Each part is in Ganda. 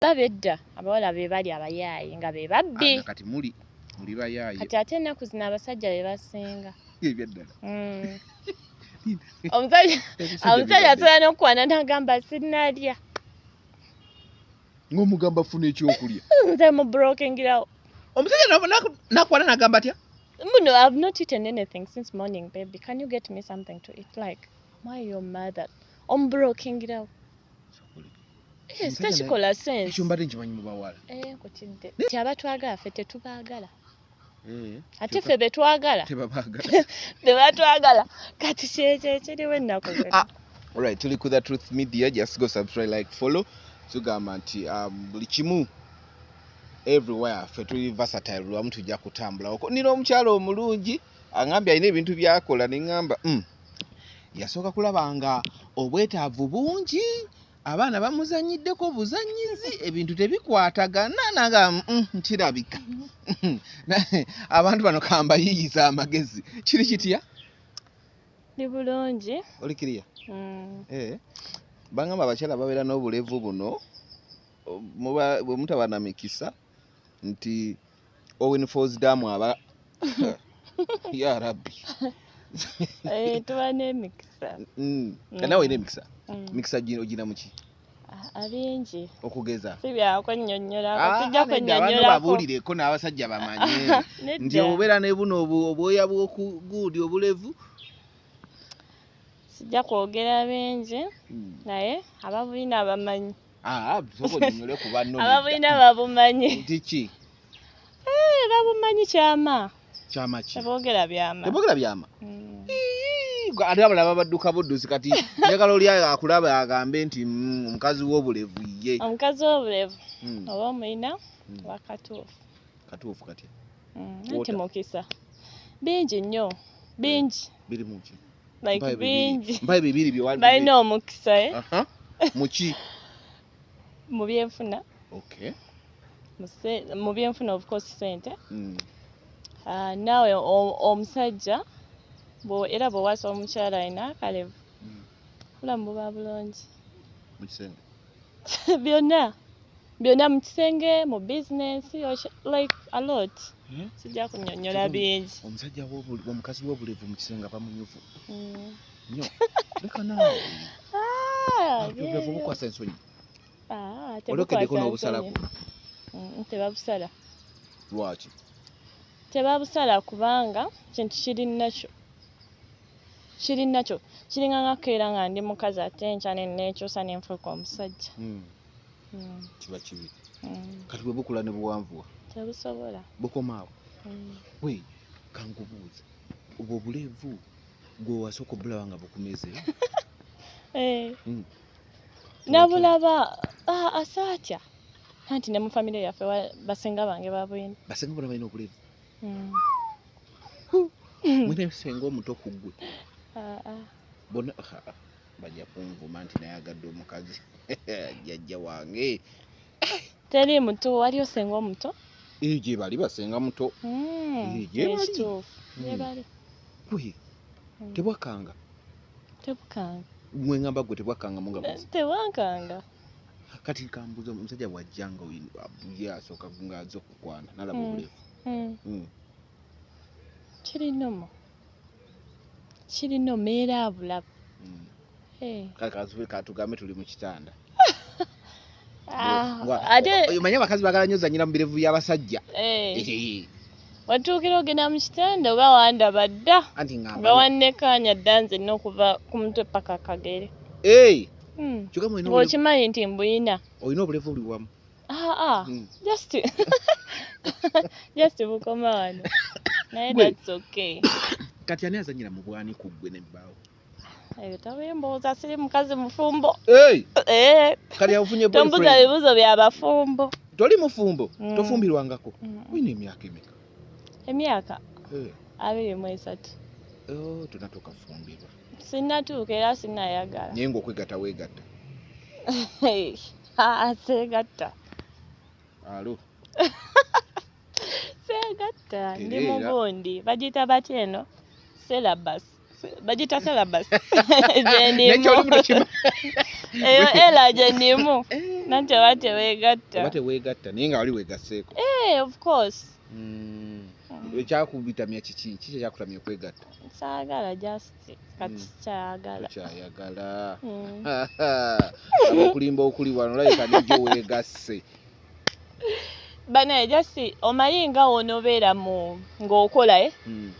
Babedda abawala be bali abayaaye nga be babbi. Ah, kati muli bayaaye. Kati ate ennaku zino abasajja be basinga. Ebyaddala. Omusajja asobola n'okukwana n'agamba sinnalya. Ng'omugamba funa ekyokulya. Nze mu brokingirawo. Omusajja nakwana n'agamba atya? No, I've not eaten anything since morning, baby. Can you get me something to eat? Like, why your mother? Omubrokingirawo. Yes, tekikola sense. Ekyo mbadde nkimanyi mu bawala. Eh, nkutidde. Nti abatwagala ffe tetubaagala. Ate ffe be twagala. Tebabaagala. Tebatwagala. Kati kyekyo ekiriwo ennaku zino. Ah, alright, tuli ku The Truth Media. Just go subscribe, like, follow. Tugamba nti buli kimu everywhere ffe tuli versatile, lwamu tujja kutambulawoko. Nina omukyalo omulungi aŋambye alina ebintu by'akola ne ŋŋamba yasooka kulaba nga obwetaavu bungi, abaana bamuzanyiddeko buzannyizi, ebintu tebikwatagana, nanga kirabika abantu bano kambayiiyiza amagezi. Kiri kitya? Ndi bulungi. Oli kiriya? Mm. Eh. Bangamba abakyala babeera n'obulevu buno bwe mutaba na mikisa nti Owen Falls Dam aba ya Rabbi. Eh, tuba n'emikisa. Nawe olina emikisa? Mm. Mikisa ogina muki? Abingi. Okugeza? Si byakunnyonnyolako, Ah, sijja nedda, abantu kunnyonnyolako. babuulireko n'abasajja bamanye. Nedda. Nti obeera ne buno obwoya bw'okuguudi obulevu. Sijja kwogera bingi, naye ababulina bamanyi. Ah, sooka onnyonnyole ku banno. Ababulina babumanyi. Nti ki? Eh, babumanyi kyama. Kyama ki? Teboogera byama. Teboogera byama? Mm. Ate abalala babadduka buddusi kati njagala oli akulaba agambe nti omukazi w'obulevu ye. Omukazi w'obulevu oba omulina oba katuufu. Katuufu katya? Anti Water. mukisa. Bingi nnyo. Bingi. Biri mu ki? Like Mpayo bibiri. bingi. Mpayo bibiri bye wali. Balina omukisa, eh? Aha. Mu ki? Mu byenfuna. Okay. Mu byenfuna of course ssente. Naawe omusajja era bw'owasa omukyala alina akalevu, obulamu buba bulungi. Mu kisenge? Byonna. Byonna mu kisenge, mu bizinensi, like a lot. Sijja kunnyonnyola bingi. Omusajja omukazi w'obulevu mu kisenge aba munyuvu. Nnyo. Leka naawe. Ah, Obulevu bukwasa ensonyi. Ah, Olwokeddeko tebukwasa n'obusalako? nsonyi. Tebabusala. Lwaki? Tebabusala kubanga kintu kiri nakyo. Kiri nakyo. Kiringa nga keera nga ndi mukazi ate enkya ne neekyusa ne nfuuka omusajja. Kiba kibi. Kati bwe bukula ne buwanvuwa? Tebusobola. Bukoma awo? We, kankubuuze. Obwo obulevu gwe wasooka obulaba nga bukumeze? Eh. Nabulaba asaatya. Anti ne mu famire yaffe basenga bange babulina. Basenga bonna balina obulevu? Mwine senga omuto ku ggwe? Bonna bajja kunvuma nti nayagadde omukazi. Jjajja wange. Teri muto, waliyo senga omuto? Eh, gye bali basenga muto. Gye bali. Ekituufu. Gye bali. Gwe, tebwakanga? Tebukanga. Mwe ngamba gwe tebwakanga mu nga buzi. Tebwankanga. Kati kambuuza omusajja bw'ajja nga ye asooka ng'azze okukwana n'alaba obulevu. Kiri nomo. Kiri nomo era abulaba. Kale katugambe tuli mu kitanda. Ate omanyi abakazi baagala nnyo ozannyira mu birevu by'abasajja. Watuukira ogenda mu kitanda oba wandaba dda. Anti ngamba Nga wannekaanya dda nze nina okuva ku mutwe paka kagere. Kyokka mulina Ng'okimanyi nti mbuyina. Olina obulevu buli wamu. Just bukoma wano. Naye that's okay. Kati ani azannyira mu bwani ku ggwe n'ebbaawo? Ebyo tobimbuuza, siri mukazi mufumbo. Kati ofunye boyfriend. Tombuuza bibuuzo bya bafumbo. Toli mufumbo? Tofumbirwangako? Olina emyaka emeka? Emyaka? 23. Oh, tonatuuka kufumbirwa. Sinnatuuka era sinnayagala. Naye ng'okwegatta weegatta. Seegatta. Alo. Seegatta. Ndi Era. mugundi. Bagiyita batya eno? Syllabus. Bagita syllabus. Nekyolimu Gyendimu. tokimanyi. Eyo era gyendimu. Nanti oba teweegatta. Oba teweegatta, naye nga wali weegasseeko. Eh, of course. Ekyakubitamya kiki? Kiki ekyakutamya okwegatta? Saagala, just kati kyayagala. Tokyayagala. Abakulimba okuli wano, olabika nejjo weegasse. Banaye, just omanyi nga wonoobeera mu ng'okola, eh?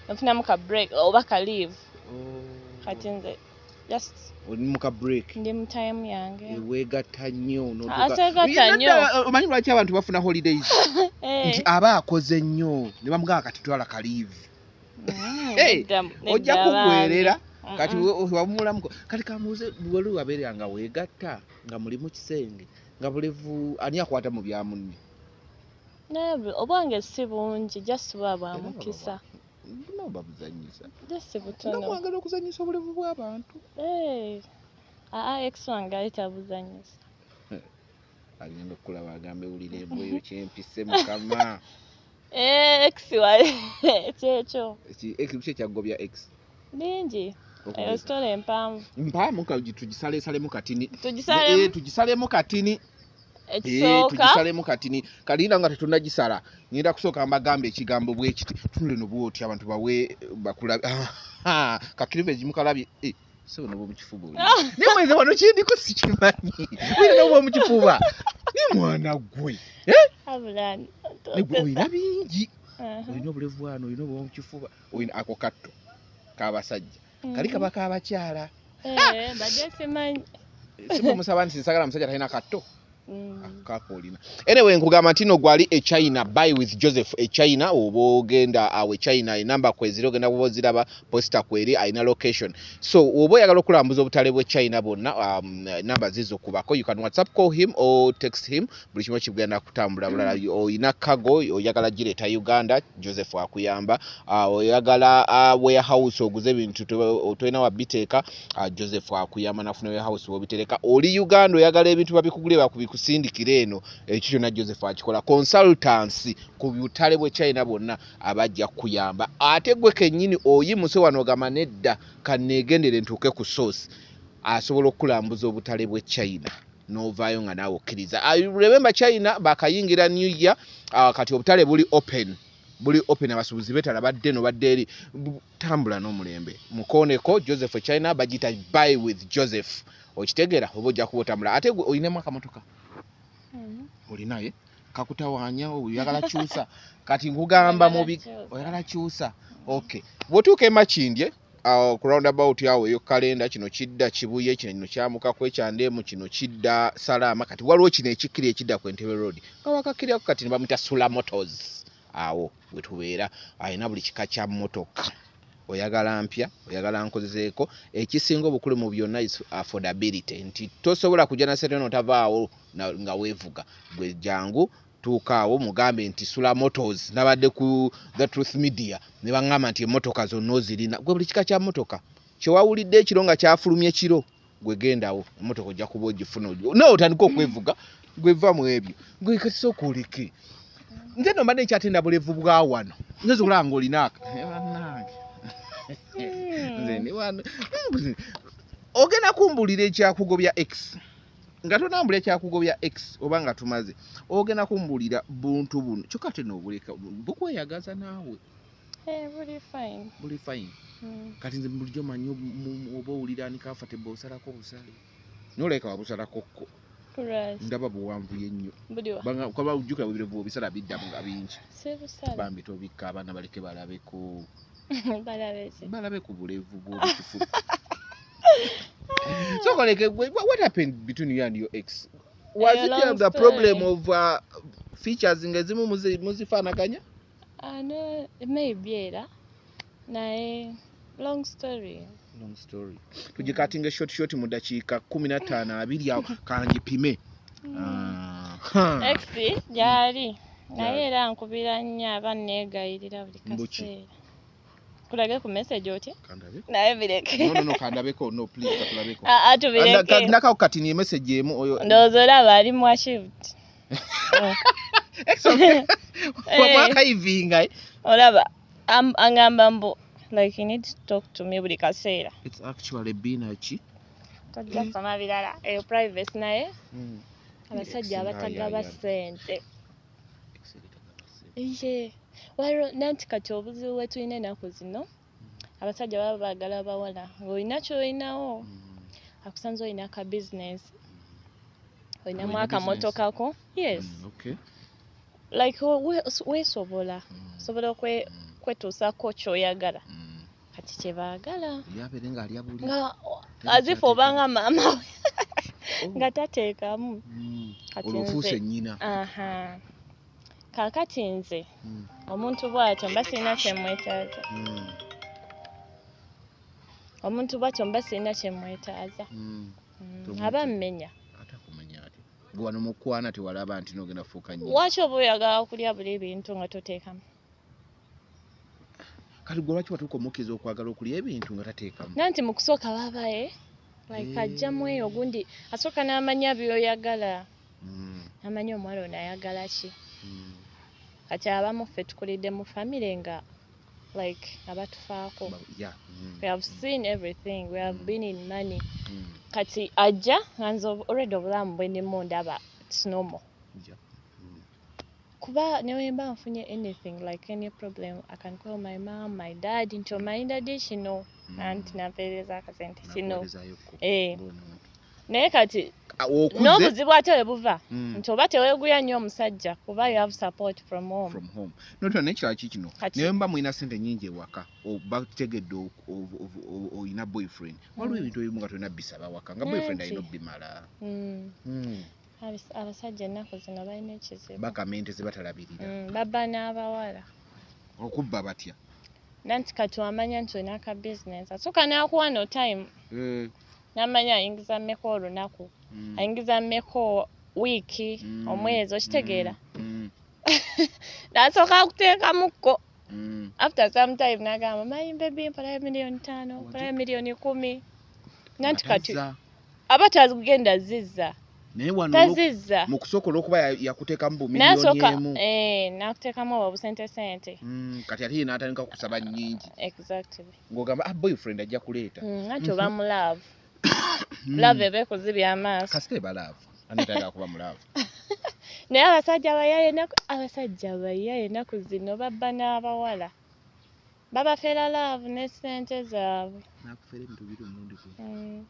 Nfunamu ka break oba ka leave. Kati nze just Oli mu ka break. Ndi mu time yange. Weegatta nnyo. Ah, seegatta nnyo. Omanyi lwaki abantu bafuna holidays? Nti aba akoze nnyo ne bamugamba, kati twala ka leave. Hey, ojja Nedda. kuggwerera. Bambi. Kati wamulamuko. Kati kamuuze, wali wabeera nga weegatta, nga muli mu kisenge, nga bulevu, ani akwata mu bya munne? Naye obwange si bungi, just buba bwa mukisa. No, babuzanyisa. Just Nga butono. mwagala okuzanyisa obulevu bw'abantu. Eh, aa, ex wange ali tabuzanyisa. Agenda okukulaba agambe, wulira embwa eyo kyempise, mukama. Eh, ex wali kyekyo. Ki ekyagobya ex? Bingi eyo. Okugeza. Story empanvu. Mpaamu tugisaleesalemu katini. Tugisalemu. Eh, tugisalemu katini. Eh, Ekisooka. Tugisalemu katini. Kalinda nga tetunnagisala, ngenda kusooka mbagambe ekigambo bwe kiti. Tunule no bwoti, abantu bawe bakulabe ka cleavage mukalabye. Eh, sebo, noba omukifuba oli, naye mweze wano kindiko sikimanyi, wina noba omukifuba ni mwana gwe. Abula. Ne gwe olina bingi. Olina obulevu wano, olina obwa mukifuba, olina ako katto k'abasajja, kali kaba k'abakyala. Eh, mbadde simanyi. Simumusaba nti nsagala musajja talina katto. Kako olina. Anyway, nkugamba nti no gwali e China, buy with Joseph e China. Oba ogenda awo e China, enamba kweziri, ogenda kuba oziraba, poster kweri, alina location. So oba oyagala okulambuza obutale bw'e China bwonna, namba zizo kubako. You can WhatsApp call him or text him, buli kimu kigenda kutambula bulala. Oyina cargo oyagala gireeta Uganda, Joseph akuyamba. Oyagala warehouse oguze ebintu, tolina wabiteeka, Joseph akuyamba nafuna warehouse wobitereka. Oli Uganda, oyagala ebintu babikugule, bakubikusindikira eno, ekyo kyonna Joseph akikola. Consultancy ku butale bw'e China bwonna abajja kukuyamba. Ate gwe kennyini oyimuse wano ogamba, nedda, kaneegendere ntuuke ku source, asobola okukulambuza obutale bw'e China n'ovaayo nga naawe okkiriza. Remember, China bakayingira new year. Kati obutale buli open, buli open, abasuubuzi betala badde no badde eri. Tambula n'omulembe, mukooneko Joseph e China, bagiyita Buy with Joseph. Okitegeera? Oba ojja kuba otambula. Ate gwe oyinamu akamotoka? Olinaye kakutawaanya, oyagala kyusa. Kati nkugamba mubi, oyagala kyusa. Okay, bw'otuuka e Makindye ku roundabout awo eyo kalenda, kino kidda Kibuye, kino kino kyamuka ekyandemu, kino kidda Salaama. Kati waliwo kino ekikkiri ekidda ku Entebbe Road, nga wakakkirako kati ne bamuyita Sula Motors. Awo wetubeera, alina buli kika kya motoka, oyagala mpya, oyagala nkozeseeko. Ekisinga obukulu mu byonna is affordability, nti tosobola kujja na sente notavaawo nga weevuga. Gwe jangu tuuka awo, mugambe nti Sula Motors, nabadde ku The Truth Media ne baŋŋamba nti emmotoka zonna ozirina. Gwe buli kika kya mmotoka kyewawulidde ekiro nga kyafulumye kiro, gwe gendawo, emmotoka ojja kuba ogifuna, nawe otandika okwevuga. Gwe va mu ebyo, gwe kati sooka oleke. Nze no mbadde nkyatenda bulevu bwa wano, nze okulaba ng'olina aka. Eh, bannange, nze ndi wano. Ogenda kumbulira ekyakugobya ex. Nga tonambula ekyakugobya ex, oba nga tumaze, ogenda kumbulira buntu buno. Kyokka ate noobuleka bukweyagaza naawe. Eh, buli fine. Buli fine. Kati nze bulijjo manyi oba owulira ni comfortable, osalako busale, naye olabika wabusalako kko. Kulwaki? Ndaba buwanvuye nnyo. Buliwa? Kuba ojjukira ebirevu obisala biddamu nga bingi. Sibusala. Bambi tobikka, abaana baleke balabeko. Balabe ki? Balabe ku bulevu bw'omukifuba. So koleke gwe, what happened between you and your ex? Was A it long the problem story. of features nga ezimu muzifaanaganya? Ah, no, maybe era naye long story. Long story, tugikatinga short short mu dakiika 15, 20 awo kangipime. Ah. Ex gyali, naye Gyali. era nkubira nnyo, aba neegayirira buli Mbuki? kaseera. Kulage ku message otya? Kandabeko. Naye bireke. No, no, no, kandabeko. No, please, katulabeko. Ah, ah, tubireke. Ndakako kati ni message emu oyo. Ndowooza olaba ali mu archived. Oh. Ex wamwakaivinga. Olaba aŋŋamba mbu Like, he needs to talk to me buli kaseera. It's actually been ki? Tojja soma birala, eyo privacy, naye abasajja Ex nga abatagaba ayayana. ssente. Ex tagaba ssente. Ye waliwo nanti kati obuzibu bwe tulina ennaku zino, abasajja baba baagala bawala ng'olina ky'olinawo, akusanze olina ka business, olinamu Olina akamotokako, yes. Like weesobola, osobola kwetuusaako ky'oyagala. Kati kyebaagala Yabeere ng'alya buli nga Teri azifu obanga kyateekamu. maama we Oh. nga tateekamu. Kati Olwo ofuuse nze nnyina. Aha, kaakati nze omuntu bw'atyo mba sirina kyemwetaaza. Omuntu bw'atyo mba sirina kyemwetaaza. Tomwetaaga. Aba mmenya. Ate akumenya ate gwe wano mukwana tewalaba nti nogenda fuuka nnyina? Lwaki oba oyagala kulya buli bintu nga toteekamu? Kati gwe lwaki watuuka omukkiriza okwagala okulya ebintu nga tateekamu? Nanti mu kusooka babaye like ajjamu eyo gundi, asooka n'amanya by'oyagala, n'amanya omuwala ono ayagala ki. Kati abamu ffe tukulidde mu famire nga like abatufaako. We have seen everything, we have been in money. Kati ajja nga nze already obulamu bwe ndimu ndaba it's normal. Kuba ne mba nfunye anything, like any problem, I can call my mom, my dad, nti omanyi daddy kino, anti nampeereza akasente kino. Nakuweerezayokko Eh. ng'omuntu. Naye kati Ah, okuze n'obuzibu ate we buva nti oba teweeguya nnyo omusajja, kuba you have support from home. From home. Notwa n'ekirala ki kino, naye mba mulina sente nnyingi ewaka, bategedde oyina boyfriend, waliwo ebintu ebimu nga tolina bisaba waka nga boyfriend Nanti. alina obbimala. Abasajja ennaku zino balina ekizibu. Bakama ente ze batalabirira. Babba n'abawala. Okubba batya? Nanti kati wamanya nti olina ka business, asooka n'akuwa no time, n'amanya ayingiza mmeka olunaku, ayingiza mmeka wiiki, omwezi, okitegeera? N'asooka akuteekamukko. After some time n'agamba, manyi baby, mpalayo 5 million, mpalayo 10 million. Nanti kati Tazza. aba tagenda zizza. Naye wano Tazizza. mu kusooka olw'okuba yakuteekamu bu miliyoni N'asooka emu. eh, n'akuteekamu obwo busente sente. Kati ate ye n'atandika kusaba nnyingi. Exactly. Ng'ogamba, ah, boyfriend ajja kuleeta. Anti oba mu love, love eba ekuzibya amaaso. Kasita eba love, ani tayagala kuba mu love? Naye abasajja bayaye ennaku zino babba n'abawala, babafera love ne sente zaabwe. Nakufera ebintu biri omulundi gumu.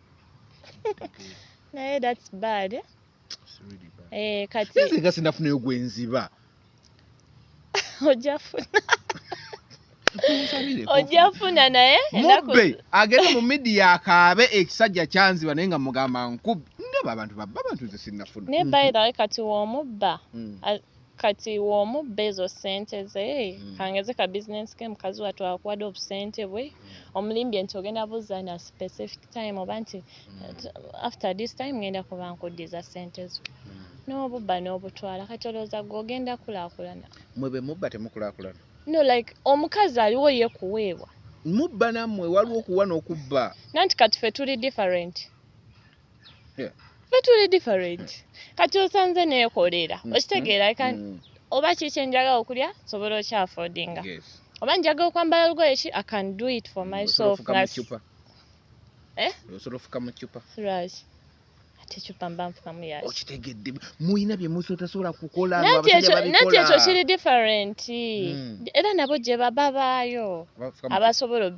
Naye that's bad, eh? It's really bad. Eh, kati Nze nga sinnafunayo gwe nziba. Ojja funa. Munsabire. Ojja funa, naye ennaku Mubbe agende mu media akaabe ekisajja kyanziba, naye nga mugamba nkubi, ndaba abantu babba abantu, nze sinnafuna. Naye by the way, kati w'omubba kati w'omubba ezo ssente ze, kangeze ka business ke, mukazi wattu akuwadde obusente bwe, omulimbye nti ogenda buza na specific time, oba nti after this time ngenda kuba nkuddiza ssente zo, n'obubba n'obutwala. Kati olowooza gwe ogenda kulaakulana? Mwe be mubba temukulaakulana. No, like omukazi aliwo ye kuweebwa. Mubba nammwe, waliwo okuwa n'okubba. Nanti kati ffe tuli different. Ffe tuli different. Kati osanze neekolera, okitegeera? I oba ki kyenjagala okulya nsobola okyaffordinga. Oba njagala okwambala lugoye ki, I can do it for myself. Osobola ofuka mu ccupa. Eh? Osobola ofuka mu ccupa. Lwaki ate ecupa mba nfukamu yaki? Okitegedde, muyina bye musotasobola kukola nga Nanti abasajja ekyo, nanti babikola. ekyo kiri different. Era nabo gye baba baayo Bafuka mu abasobola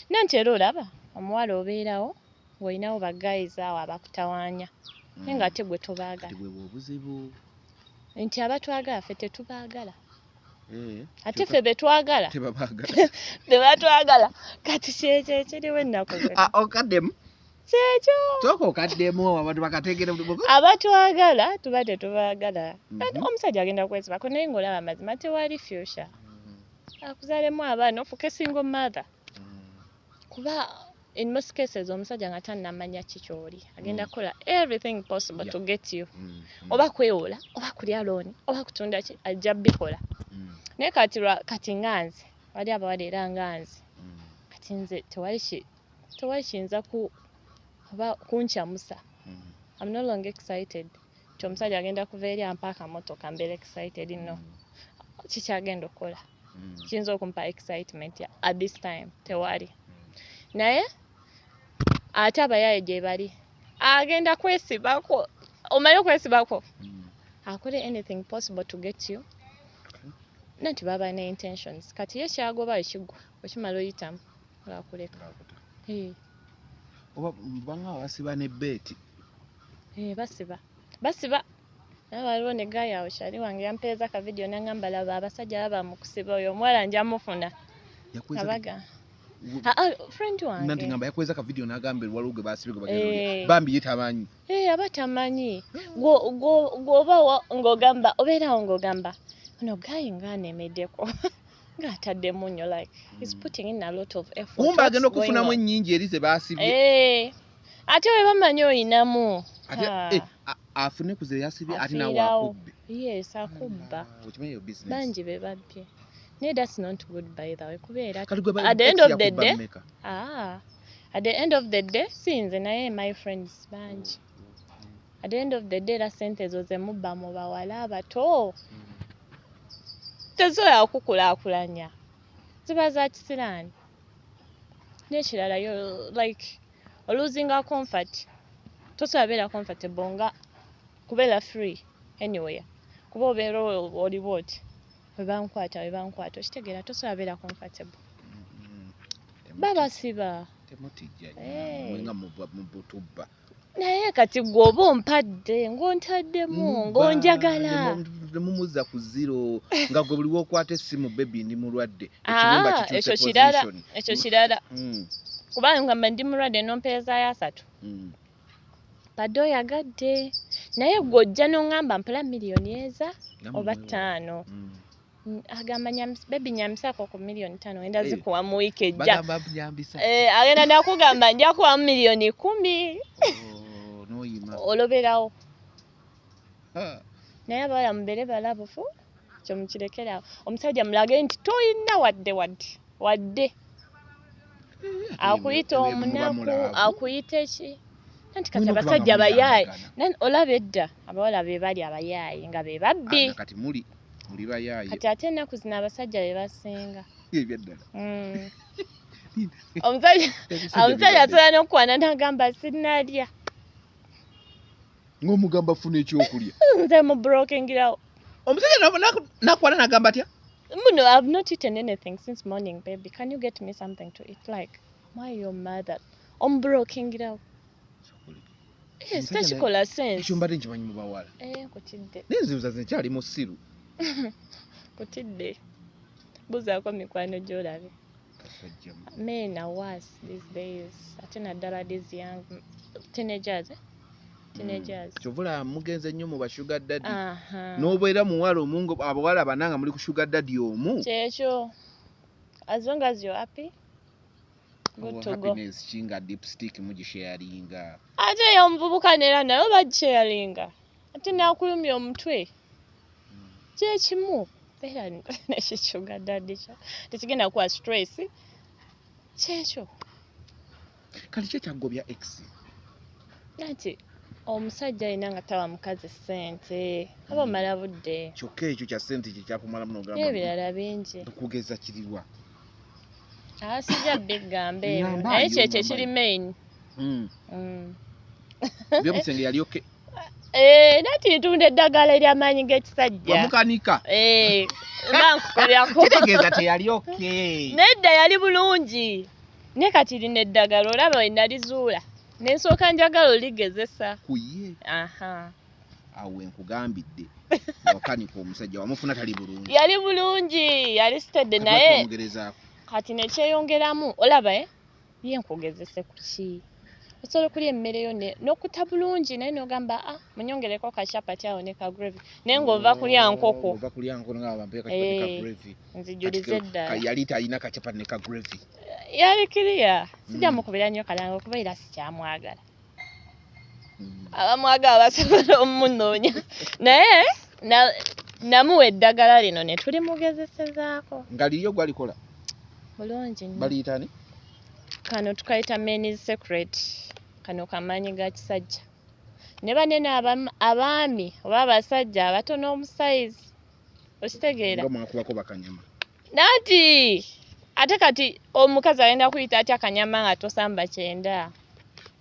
nanti era olaba omuwala obeerawo ng'olinawo ba guys awo abakutawaanya, naye ng'ate gwe tobaagala. Kati bwe obuzibu. Nti abatwagala ffe tetubaagala. Eh, Ate kyokka ffe betwagala tebabaagala. tebatwagala. Kati kyekyo ekiriwo ennaku zino. Ah, okaddemu. Kyekyo. Sooka okaddemu abantu bakateegere. Abatwagala tuba tetubaagala. Omusajja agenda kwesibako, naye ng'olaba amazima tewali future, akuzaalemu abaana ofuuke single mother, kuba in most cases omusajja nga tannamanya ki ky'oli agenda kukola everything possible to get you, oba kwewola, oba kulya loan, oba kutunda ki, ajja bikola. Naye kati kati nga nze, wali abawala era nga nze, kati nze tewali kiyinza ku oba kunkyamusa. I'm no longer excited nti omusajja agenda kuva eri ampa akamotoka mbeera excited. No, kikyagenda okukola. Kiyinza okumpa excitement at this time tewali. Naye ate abayaaye gye bali, agenda kwesibako, omanyi okwesibako, akole anything possible to get you, nanti baba ne intentions. Kati ye kyagoba ekigwa okimala oyitamu ng'akuleka. Eh. Oba banga basiba ne beeti. Eh, basiba basiba. Naye waliwo ne guy awo kyali wange yampeereza ka video n'aŋŋamba, laba abasajja baba mu kusiba, oyo omuwala nja mufuna. Abaga, ah, ah, friend wange. Nanti ngamba yakweza ka video n'agamba waliwo gwe basibye gwe bagenda olya. Bambi ye tamanyi. Eh, aba tamanyi. Gwoba ng'ogamba, obeerawo ng'ogamba ono guy ng'anemeddeko, ng'ataddemu nnyo, like he's putting in a lot of effort. Kumba What's agenda going okufunamu on? ennyingi eri ze basibye. Eh, ate we bamanyi oyinamu. Ate Ha. afune ku ze yasibye ate nawe Afiirawo. akubbe. Yes, akubba. Ah, okimanyi eyo business. Bangi be babbye, naye that's not good by the way, kubeera Kati gwe at the end ex of the yakubba day mmeka? Ah, at the end of the day, si nze naye my friends bangi, at the end of the day era sente ezo zemubba mu bawala abato tezisobola kukulaakulanya, ziba za kisiraani. N'ekirala yo like olosinga comfort, tosobola beera comfortable nga kubeera free anywhere, kuba obeera oli bwoti, webankwata webankwata, okitegeera? Tosobola beera comfortable, babasiba. Temutijja. Eh. Mwe nga mubutubba. Naye kati gwe oba ompadde ng'ontaddemu ng'onjagala. Nemumuzza ku zero nga gwe buli wokwata essimu, "Baby, ndi mulwadde," Ah, ekibumba kikyuse ekyo kirala. position. Ekyo kirala, kubanga ngamba ndi mulwadde nompeezaayo 30, badde oyagadde, naye gwe ojja n'oŋŋamba mpula miliyoni eza Namwe oba mwewa. 5. Agamba, "Baby, nyambisaako ku miliyoni 5, ngenda Eh, zikuwa mu wiiki ejja." Bagamba nyambisa. Eh, agenda nakugamba nja kuwamu miliyoni 10. Oh, n'oyima. Oloberawo. Ha. Naye abawala mubeere balabufu, kyo mukirekerawo. Omusajja mulage nti toyina wadde wadde wadde, akuyita Muba omunaku, mulaavu. akuyita eki, anti kati Mulina okuba nga abasajja bayaaye. muyambagana. Olaba edda abawala be bali abayaaye nga be babbi. Ah, kati muli bayaaye. Kati ate ennaku zino abasajja be basinga. Ebyaddala. Omusajja Ebisajja omusajja bibadde. asobola n'okukwana n'agamba sinnalya. Ng'omugamba funa ekyokulya. Nze mu brokingirawo. Omusajja nakwana nagamba atya? Muno, "I've not eaten anything since morning, baby. Can you get me something to eat?" Like, why your mother? Omubrokingirawo. Yes, Omusajja tekikola sense. Ekyo mbadde nkimanyi mu bawala. Eh, nkutidde. Naye nzibuza nze nkyali musiru. Kutidde. Buzaako mikwano gy'olabe. Kasajja Men are worse these days. Ate naddala these young teenagers. Eh? Teenagers. Kyova olaba mugenze nnyo mu ba sugar daddy. Aha. N'obeera muwala omu nga abawala bana nga muli ku sugar daddy omu. Kyekyo. As long as you're happy, good Oh, to go. happiness ki nga dipstick mugisharinga? Ate ye omuvubuka neera naye bagisharinga. Ate n'akulumya omutwe. Kyekimu. Beera neki sugar daddy kyo. Tekigenda kuwa stress. Kyekyo. Kati ki ekyagobya ex? Anti omusajja alina nga tawa mukazi ssente aba omala budde. Kyokka ekyo kya ssente kyekyakumalamu nogamba. N'ebirala bingi. Okugeza kiriwa? Asijja bigamba ebyo. Ngamba Naye yo, kyekyo ngamba ekiri yo. main. Byomusenge yali okay? Eh, nati ntunda eddagala ery'amaanyi g'ekisajja. Wamukanika. Eh, mba nkukolerako. Kitegeeza teyali okay. Nedda, yali bulungi. Naye kati lino eddagala olaba we nalizuula. Ne nsooka njagala oligezesa. Ku ye. Aha. Awo wenkugambidde wakanika omusajja wamufuna tali bulungi. Yali bulungi, yali steady, Kati naye lwaki wamugerezaako? Kati ne kyeyongeramu olaba ye nkugezese ku ki? Osobola okulya emmere yo n'okutta bulungi, naye n'ogamba, "Ah, munyongereko kacapati awo ne ka gravy," naye ng'ova kulya nkoko. Ova kulya nkoko nga bampe kacapati ka Eh, gravy. nzijulize Kati eddala. Yali talina kacapati ne ka gravy. Yali kiriya sijja mukubira nnyo kalango kuba era sikyamwagala. Abamwagala basobola omunoonya, naye namuwa eddagala lino ne tulimugezesezaako. Nga liriyo gwalikola? Bulungi nnyo. Baliyita ani? Kano tukayita men's secret, kano kamaanyi ga kisajja ne banene abaami oba abasajja abatono omusayizi, okitegeera? Nga mwakubako bakanyama. Nati ate kati omukazi agenda kuyita atya kanyama nga tosamba kyenda?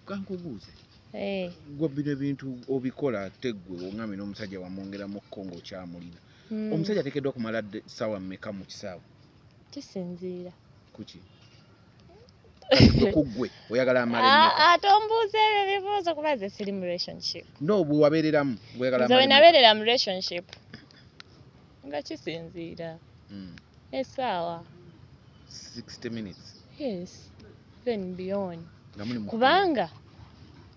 Kankubuuze. Eh. Gwe bino ebintu obikola ate gwe oŋŋambye n'omusajja wamwongeramukko ng'okyamulina. Omusajja ateekeddwa kumala ssaawa mmeka mu kisaawe? Kisinziira. Kuki? Kati gwe ku ggwe oyagala amale mmeka? Ah, ah, tombuuza ebyo bibuuzo kuba nze siri mu relationship. No, bwe wabeereramu oyagala Nze bwe amale mmeka? nabeerera mu relationship nga kisinziira. Essaawa. 60 minutes. Yes. Even beyond. Nga muli mu Kubanga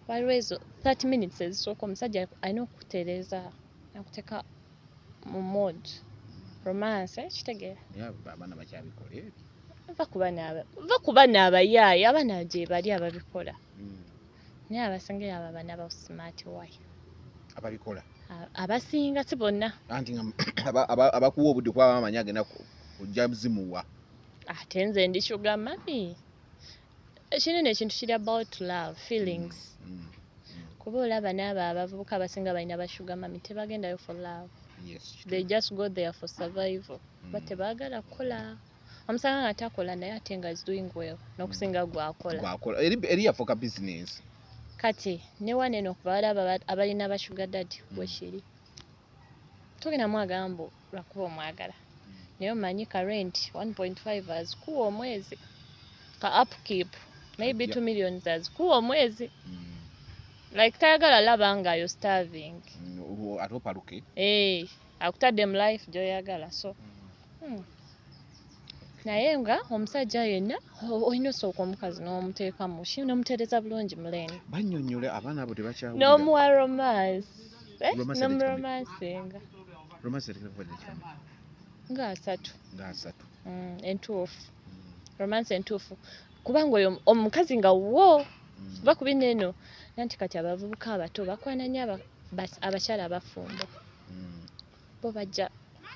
waliwo ezo 30 minutes ezisooka omusajja alina okukutereeza, akuteeka mu mode romance, eh, kitegeera. Naye abaana bakyabikola ebyo. Va ku bana abayaaye, abaana gye bali ababikola. Naye abasinga abo abaana ba smart way. Ababikola. Abasinga si bonna. Anti nga abakuwa obudde kuba bamanyi agenda kujja zimuwa. Ate nze ndi sugar mummy. Ekinene ekintu kiri about love, feelings. Kuba olaba n'abo abavubuka abasinga balina ba sugar mummy tebagendayo for love. They just go there for survival. Kuba tebaagala kukola. Omusanga nga takola naye ate nga is doing well n'okusinga gw'akola. Gwakola. Eri yafuuka business. Kati ne wano eno ku bawala abalina ba sugar daddy wekiri. Togenda mwagala mbu lwakuba omwagala. Naye omanyi ka rent 1.5 azikuwa omwezi. Ka upkeep maybe 2 millions azikuwa omwezi. Like tayagala laba nga you're starving. Ate opaluke. Eh, akutadde mu life gy'oyagala so. Naye nga omusajja yenna olina osooka omukazi n'omuteeka mu ki n'omutereeza bulungi mu lane. Bannyonnyole abaana abo tebakyawulira. N'omuwa romance. Eh, Romance n'omuromancinga. Romance eteekwa kuba eddakiika mmeka? Nga 3. Nga 3. Entuufu. Romance entuufu. Kubanga oyo omukazi nga wo kuba ku bino eno nanti kati abavubuka abato bakwana nnyo abakyala abafumbo. Bo bajja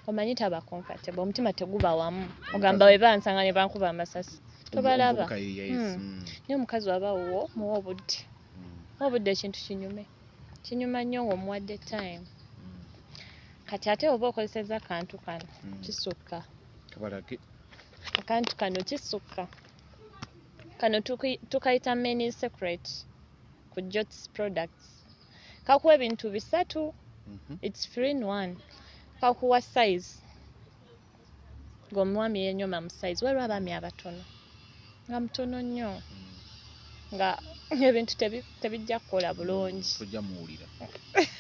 omanyi taba comfortable, omutima teguba wamu. Ogamba bwe bansanga ne bankuba amasasi. Tobalaba. Omuvubuka ye, yes. Naye omukazi waba wuwo muwe obudde. Muwe obudde ekintu kinyume. Kinyuma nnyo ng'omuwadde time. Kati ate oba okozesezza akantu kano kisukka. Kabalage. Akantu kano kisukka. Kano tukayita many secret ku Jots products. Kakuwa ebintu 3. It's 3 in 1. Kakuwa size. Ng'omwami yenyoma mu size. Waliwo abaami abatono. Nga mutono nnyo. Nga ebintu tebijja kukola bulungi. Tojja muwulira.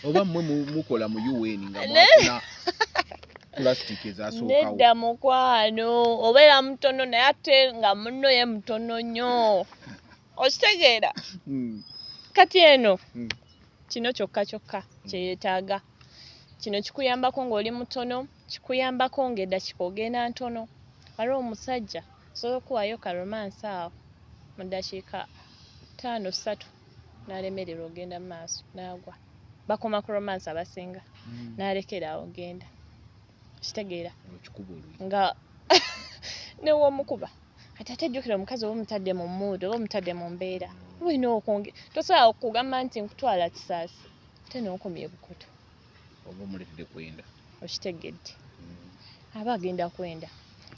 Oba mmwe mukola mu UN nga mwafuna plastic ezasookawo. Nedda mukwano, obeera mutono naye ate nga munno ye mutono nnyo. Okitegeera? Kati eno, kino kyokka kyokka kye yeetaaga. Kino kikuyambako ng'oli mutono, kikuyambako ng'eddakiika ogenda ntono. Waliwo omusajja osobola okuwaayo ka romance awo mu ddakiika 5 3 n'alemererwa ogenda mu maaso n'agwa. Bakoma ku romance abasinga n'alekera awo ogenda. Kitegeera? Okikuba oluyi. Nga ne w'omukuba. Kati ate jjukira omukazi oba omutadde mu mood oba omutadde mu mbeera. Oba olina tosobola kugamba nti nkutwala Kisaasi ate n'okomya ebukoto. Oba omuleetedde kwenda. Okitegedde. Aba agenda kwenda.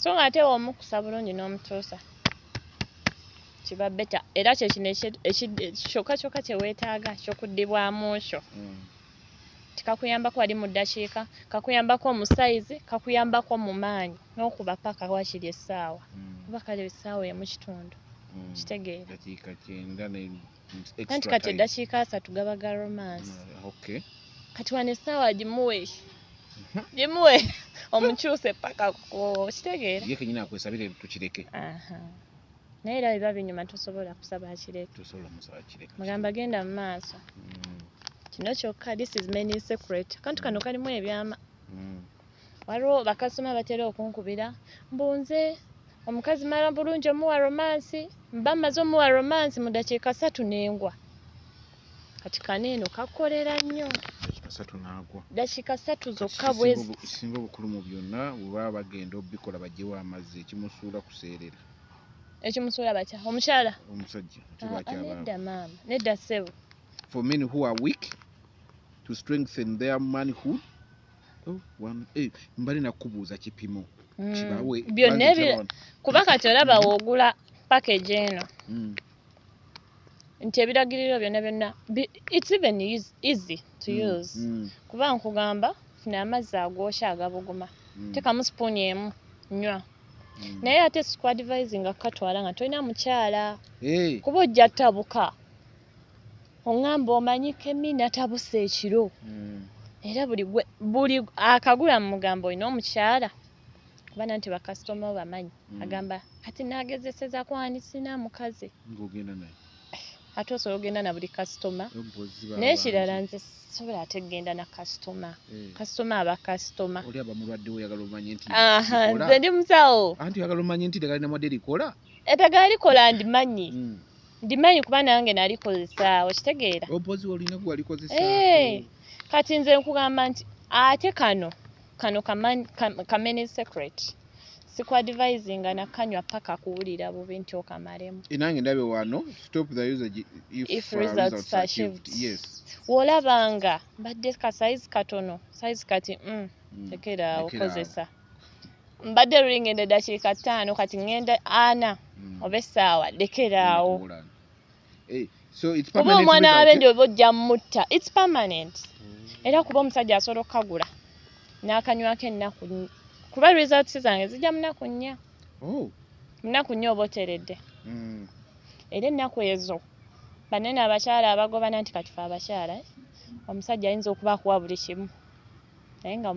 So ng'ate w'omukusa bulungi n'omutuusa kiba better. Era kye kino kyokka kyokka kye weetaaga ky'okuddibwamu kyo. Tikakuyambako wali mu ddakiika, kakuyambako mu size, kakuyambako mu maanyi n'okuba paka waakiri essaawa. Kuba kale essaawa emu kitundu. Kitegeera. Ddakiika 90 ne extra Anti kati time. eddakiika 3 gaba ga romance. Okay. Kati wano essaawa gimuwe. Gimuwe omukyuse paka ku kitegeera. Ye kennyini akwesabire tukireke. Aha. Naye era biba binyuma tosobola kusaba akireke. Tosobola musaba kireke. Mugamba genda mu maaso. Kino kyokka this is many secret. Akantu kano kalimu ebyama. Waliwo bakasitoma batera okunkubira mbu nze omukazi mala bulungi omuwa romance, mba mmaze omuwa romance mu ddakiika 3 n'engwa. Kati kano eno kakolera nnyo. Ddakiika 3 n'agwa. Ddakiika 3 zokka Kati bwe kisinga obukulu mu byonna bwe baba bagenda obikola baggyewo amazzi ekimusuula kuseerera. Ekimusuula batya? Omukyala? Omusajja, ate Ah, lwaki ah, abaava? Nedda maama, nedda ssebo. For men who are weak to strengthen their manhood Oh, mbali nakubuuza kipimo kibawe. Byonna Banze kiraba. Kuba kati olaba woogula package eno nti ebiragiriro byonna byonna it's even easy to use, kuba nkugamba funa amazzi agwokya agabuguma, teekamu sipuuni emu, nywa. Naye ate sikuadvisinga kukatwala nga tolina mukyala, kuba ojja tabuka oŋŋamba omanyi kemi natabuse ekiro. Era buli akagula mugamba olina omukyala, kuba nanti bakasitoma bamanyi. Agamba kati nagezeseza kwani sina mukazi. Ng'ogenda naye. Ate osobola ogenda na buli kasitoma. Mpozi ba N'ekirala, bangi. nze sobola ate kgenda na kasitoma. Kasitoma aba kasitoma. Oli aba mulwadde, oyagala omanye nti Aha, likola. nze ndi musawo. Anti oyagala omanye nti eddagala linamwadde likola. Eddagala likola, ndimanyi. Ndimanyi kuba nange nalikozesa, okitegeera? Mpozi olina gwe walikozesa. Eh, kati nze nkugamba nti ate kano kameni secret, sikuadvisinga nakanywa paka kuwulira bubi nti okamalemu. Nange ndabe wano, stop the usage if, If results are achieved. Yes. W'olabanga mbadde ka size katono, size kati, lekera Lekera. okozesa. Mbadde luli ngenda eddakiika 5, kati ngenda 40 oba essaawa, lekeraawo. Eh, so it's Kuba permanent omwana result, w'abendi eh? oba ojja mutta, it's permanent. Era kuba omusajja asobola okukagula n'akanywako ennaku kuba results zange zijja mu nnaku 4. Oh. Mu nnaku 4 oba oteredde. Era ennaku ezo banene abakyala abagobana nti kati fe abakyala, eh, omusajja ayinza okuba akuwa buli kimu naye nga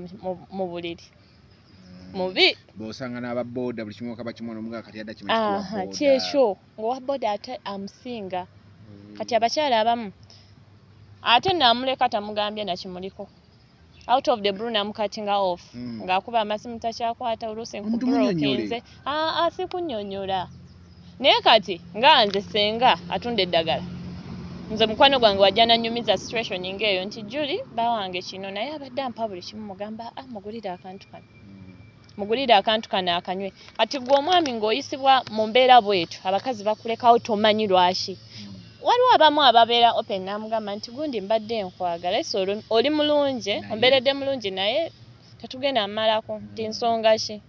mu buliri mubi. Bw'osanga n'ababooda buli kimu kaba kimu nomugaa kati adda kimu. Aha, kyekyo, ng'owa boda ate amusinga. Kati abakyala abamu ate namuleka tamugambye nakimuliko, out of the blue namucuttinga off, ng'akuba amasimu takyakwata, oluusi Omuntu munnyonnyole. nkublockinze. Aa, sikunnyonnyola, naye kati nga nze senga atunda eddagala, nze mukwano gwange wajja nanyumiza situation ng'eyo nti Julie bawange kino, naye abadde ampa buli kimu, mugamba, ah, mugulire akantu kano, mugulire akantu kano akanywe. Kati gwe omwami ng'oyisibwa mu mbeera bwetyo, abakazi bakulekawo, tomanyi lwaki. Waliwo abamu ababeera open n'amugamba nti gundi mbadde nkwagala ese oli mulungi, Naye- ombeeredde mulungi, naye tetugenda mmalako nti nsonga ki,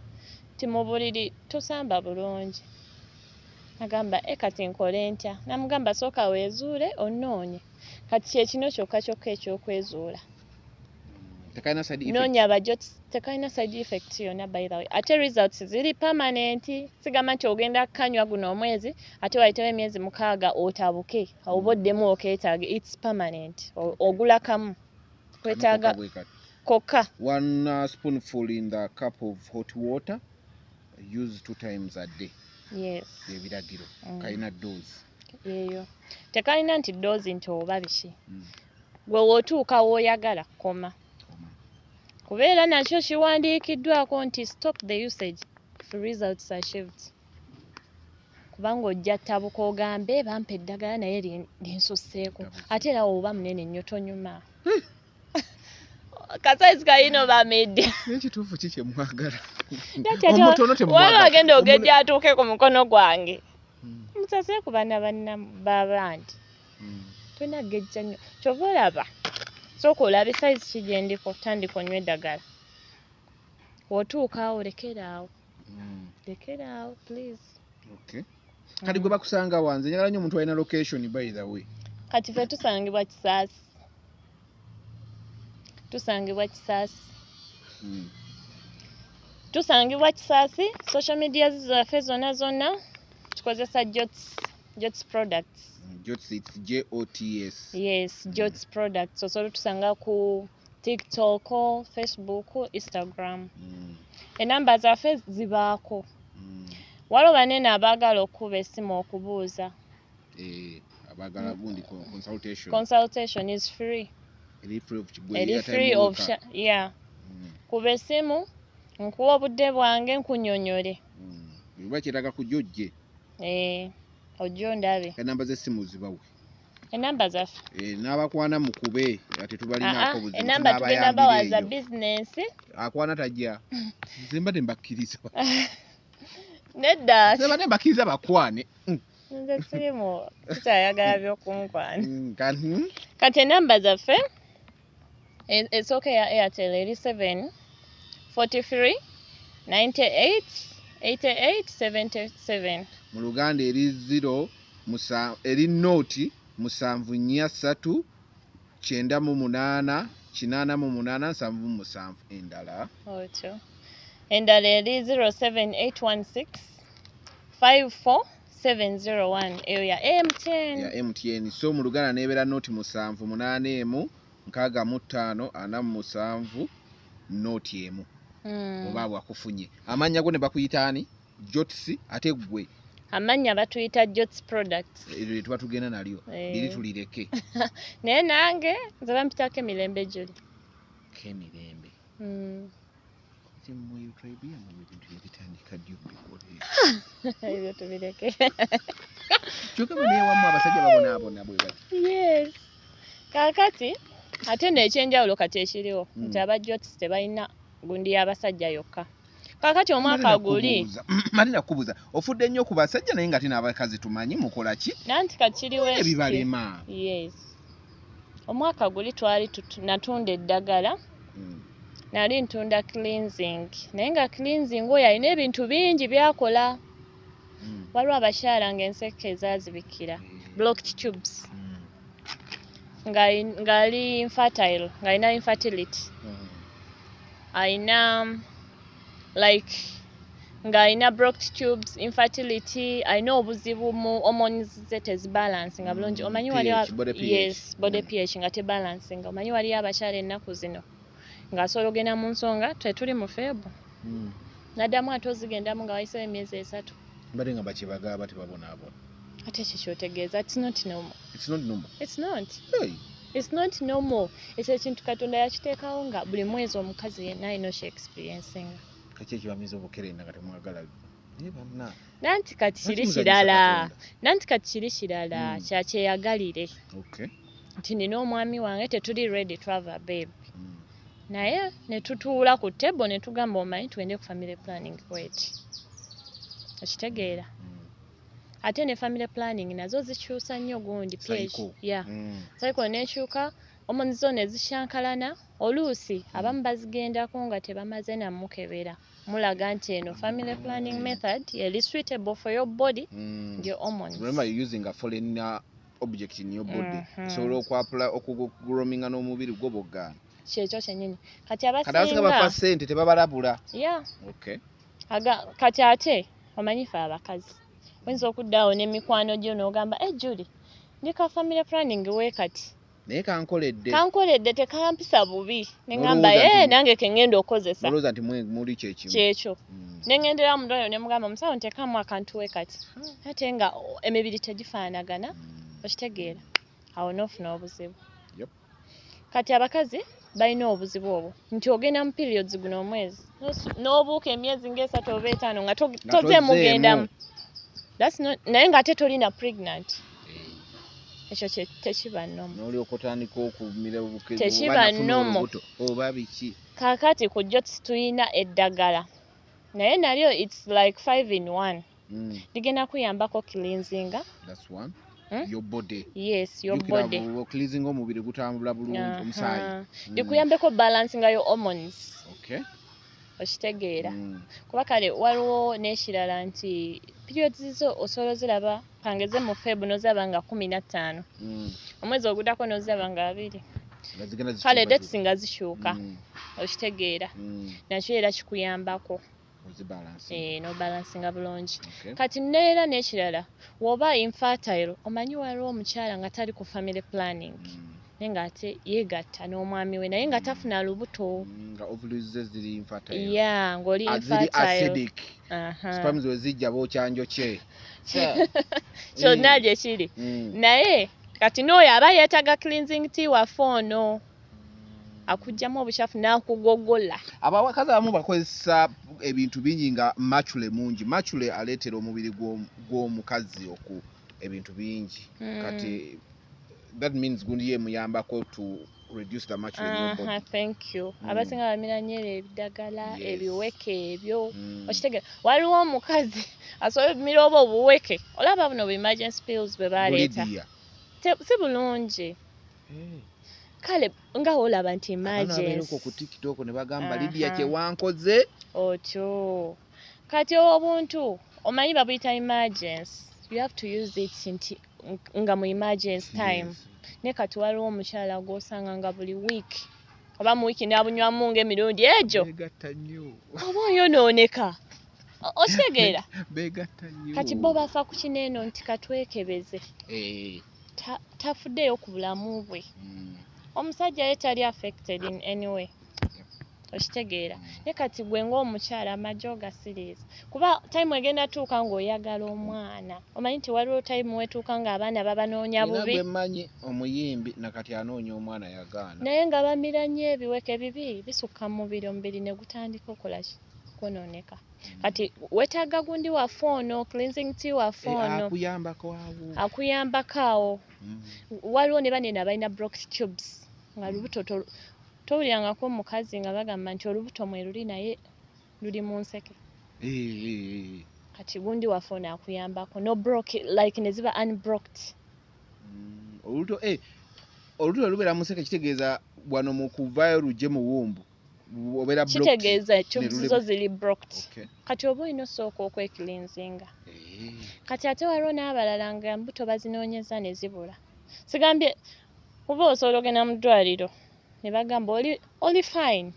ti mu buliri tosamba bulungi. Agamba e kati nkole ntya? Namugamba sooka weezuule onoonye. Kati kyekino kyokka kyokka ekyokwezuula. Tekalina side effect. Noonya abajoti, tekalina side effect yonna by the way. Ate results ziri permanent, sigamba nti ogenda kanywa guno omwezi ate wayitewo emyezi 6 otabuke oba oddemu okeetaage. It's permanent. Ogula kamu kwetaaga Kano kokka bwe kati. Kokka. One spoonful in the cup of hot water, use two times a day. Yes. Ebiragiro. Kalina dose. Eyo tekalina nti dose nti oba biki. Gwe wootuuka w'oyagala koma, kubeera nakyo kiwandiikiddwako nti stop the usage if results achieved, kubanga ojja tabuka ogambe bampa eddagala naye linsusseeko. Tabuse. Ate era oba munene nnyo tonyuma, kasize kalina oba media. Naye kituufu ki kyemwagala? Ate Omutono waliwo temwagala. agenda ogejja atuuke ku mukono gwange. Musasire ku baana banna b'abandi. Tolina gejja nnyo, kyova olaba sooka olabe size ki gyendiko, tandika onywa eddagala, w'otuuka awo lekeraawo. Lekeraawo please. Okay. Kati gwe bakusanga wanze njagala nnyo omuntu alina location, by the way. Kati ffe tusangibwa Kisaasi, tusangibwa Kisaasi. Tusangibwa Kisaasi. Social media zaffe zonna zonna tukozesa Jots, Jots Products. Jots, it's Jots. Yes, Jots Products. Osobola otusanga ku TikTok, Facebook, Instagram. Enamba zaffe zibaako. Waliwo banene abaagala okukuba essimu okubuuza. Eh, abaagala gundi consultation. Consultation is free. Eri free of gwe Eri airtime free of weka. Yeah. Kuba essimu nkuwa obudde bwange nkunnyonnyole. Oba kyetaaga kujja ojje. Eh, ojja ondabe. Enamba z'essimu zibawe. Enamba zaffe. Eh, n'abakwana mukube ate tubalinaako Ah, ah, buzibu. enamba tugenda Tunaabayambira bawaza eyo. bizinensi. Akwana tajja, nze mbadde mbakkiriza. Nedda. Nze mbadde mbakkiriza bakwane. Nze sirimu, sikyayagala byokunkwana. Kati Kati enamba zaffe Esooka eya Airtel eri 7 43 98 88 77. Mu Luganda eri 0 eri nooti 7 4 3 98 88 77. Endala? Otyo, endala eri 07816 54701, eyo ya MTN. Ya MTN. So mu Luganda nebeera nooti 7 8 1 65 47 nooti 1. Oba bwakufunye, amannya go ne bakuyita ani? Jots, ate ggwe? Amannya batuyita Jots Products. Eryo lye tuba tugenda nalyo. Eh. Liri tulireke. Naye nange nze bampitako Emirembe Juli. Kemirembe. Mwe tribe yammwe ebintu yabitandika ddi okubikola? Ebyo tubireke. Kyokka baneewammwe abasajja babonaabona bwe bati. Yes, kaakati ate nno ekyenjawulo kati ekiriwo nti aba Jots tebalina gundi y'abasajja yokka. Kaakati omwaka guli Marina, kubuuza, ofudde nnyo ku basajja, naye nga tina abakazi tumanyi mukola ki? Nanti kakiriwo ekiti. Ebibalema. Yes, omwaka guli twali natunda eddagala. Nali ntunda cleansing, naye nga cleansing oyo alina ebintu bingi byakola. Waliwo abakyala ng'enseke ezaazibikira, blocked tubes, ng'ali infertile, ng'alina infertility, alina like ng'alina blocked tubes, infertility, alina obuzibu mu hormones ze tezibalancinga bulungi. Omanyi waliwo pH, body pH. Yes, body pH nga tebalancinga. Omanyi waliyo abakyala ennaku zino ng'asobola ogenda mu nsonga tetuli mu Feb, naddamu ate ozigendamu nga wayisewo emyezi 3. Mbadde nga bakibagaba tebabonaabona. Ate ekyo kyotegeeza, it's not normal. It's not normal. It's not. Hey. It's not normal. Ekyo ekintu Katonda yakiteekawo nga buli mwezi omukazi yenna alina okye-experiencinga. Kaki ekibamiza obukerenda nga temwagala? Naye banna, Nanti kati lwaki kiri muzanyisa kirala. Katonda? Nanti kati kiri kirala kyakyeyagalire nti nina omwami wange, tetuli ready to have a baby, naye ne tutuula ku table ne tugamba, omanyi tugende ku family planning bweti, okitegeera? Ate ne family planning nazo zikyusa nnyo gundi pH. Cycle. Yeah. Cycle nekyuka, hormones zo ne zikyankalana. Oluusi abamu bazigendako nga tebamaze namukebera, mulaga nti eno family planning method eri suitable for your body, your hormones. Remember, you're using a foreign object in your body. Osobola okwapula okugrominga n'omubiri gwo boggaana. Kyekyo kyennyini. Kati Kati abasinga abasinga bafa ssente, tebabalabula. Yeah. Okay. Kati ate omanyi fe abakazi oyinza okuddaawo n'emikwano gyo n'ogamba, e Julie, ndi ka family planning we kati Naye kankoledde. Kankoledde, tekampisa bubi, neŋŋamba, Nolowooza e nange keŋŋenda okukozesa. Nolowooza nti muli kyekimu. Kyekyo. Neŋŋendera mu ddwaliro ne mugamba, omusawo, nteekamu akantu we kati, ate nga emibiri tegifaanagana. Okitegeera? Awo n'ofuna obuzibu. Kati abakazi balina obuzibu obwo nti ogenda mu periods guno omwezi, n'obuuka emyezi ng'esatu oba etaano nga Nga tozeemu tozzeemu. gendamu. That's not, naye ng'ate tolina pregnant. Ekyo tekiba normal. N'olyoka otandika okumira obuke. Tekiba Oba nafuna normal. olubuto oba biki. Kaakati ku Jots tulina eddagala, naye nalyo it's like five in one. Ligenda kuyambako cleansinga. That's one. Hmm? Your body. Yes, your Jjukira body. Cleansing, omubiri gutambula bulungi, omusaayi. Likuyambeko balancinga your hormones. Okitegeera? Kuba kale waliwo n'ekirala nti periods zo osobola oziraba kangeze mu Feb noziraba nga 15, omwezi oguddako noziraba nga 20. Nga zigenda Kale zikyuka. Dates nga zikyuka. Okitegeera? Nakyo era kikuyambako. Ozibalance. Eh, nobalancinga bulungi. Kati neera n'ekirala, woba infertile, omanyi waliwo omukyala nga tali ku family planning, naye ng'ate yeegatta n'omwami we, naye nga tafuna lubuto. Nga ovaries ze ziri infertile. Ya, ng'oli Ah, ziri infertile. acidic. Aha. Sperms we zijja bookyanjokye. Kyonna gye kiri. Naye kati n'oyo aba yeetaaga cleansing tea waffe ono akuggyamu obukyafu n'akugogola. Abawakazi abamu bakozesa ebintu bingi nga mercury mungi. Mercury aleetera omubiri gw'omukazi oku ebintu bingi. Kati that means gundi ye muyambako to reduce the mercury in your body. Thank you. Abasinga bamira nnyo ebyo ebiddagala, ebiweke ebyo. Okitegeera, waliwo omukazi asobola obimira oba obuweke, olaba buno bu emergency pills bwe baleeta. Bulidia. Si bulungi. Kale nga olaba nti Abaana babeereko emergency ku TikTok ne bagamba, "Lydia, Aha. kye wankoze." Otyo kati obuntu omanyi babuyita emergency, you have to use it nti nga mu emergency time. Naye kati waliwo omukyala gw'osanga nga buli week oba mu wiiki n'abunywamu ng'emirundi egyo. Beegatta nnyo. Oba oyonooneka. Okitegeera? Beegatta nnyo. Kati bo bafa ku kineeno nti katwekebeze. Tafuddeeyo ku bulamu bwe. Omusajja ye tali affected in any way, okitegeera? Naye kati gwe ng'omukyala amagye ogasiriiza, kuba time egenda tuuka ng'oyagala omwana. Omanyi nti waliwo time wetuuka ng'abaana babanoonya Nina bubi. gwe mmanyi omuyimbi, nakati anoonya omwana, yagaana. Naye nga bamira nnyo ebiweke bibi bisukka mu mubiri, omubiri ne gutandika okola ki? Kwonooneka. Kati weetaaga gundi waffe ono, cleansing tea waffe ono. Akuyambako awo. Akuyambako awo. Waliwo ne banene abalina blocked tubes nga lubuto towulirangako omukazi nga bagamba nti olubuto mwe luli naye luli mu nseke? Kati gundi waffe ono akuyambako no block, like ne ziba unblocked. Olubuto lubeera mu nseke, kitegeeza wano mu kuvaayo lujje mu womb obeera blocked. Kitegeeza tubes ne zo ziri blocked. Kati oba olina osooka okwecleansinga. Kati ate waliwo n'abalala nga mbuto bazinoonyeza ne zibula. Sigambye kuba osobola ogenda mu ddwaliro ne bagamba oli fine,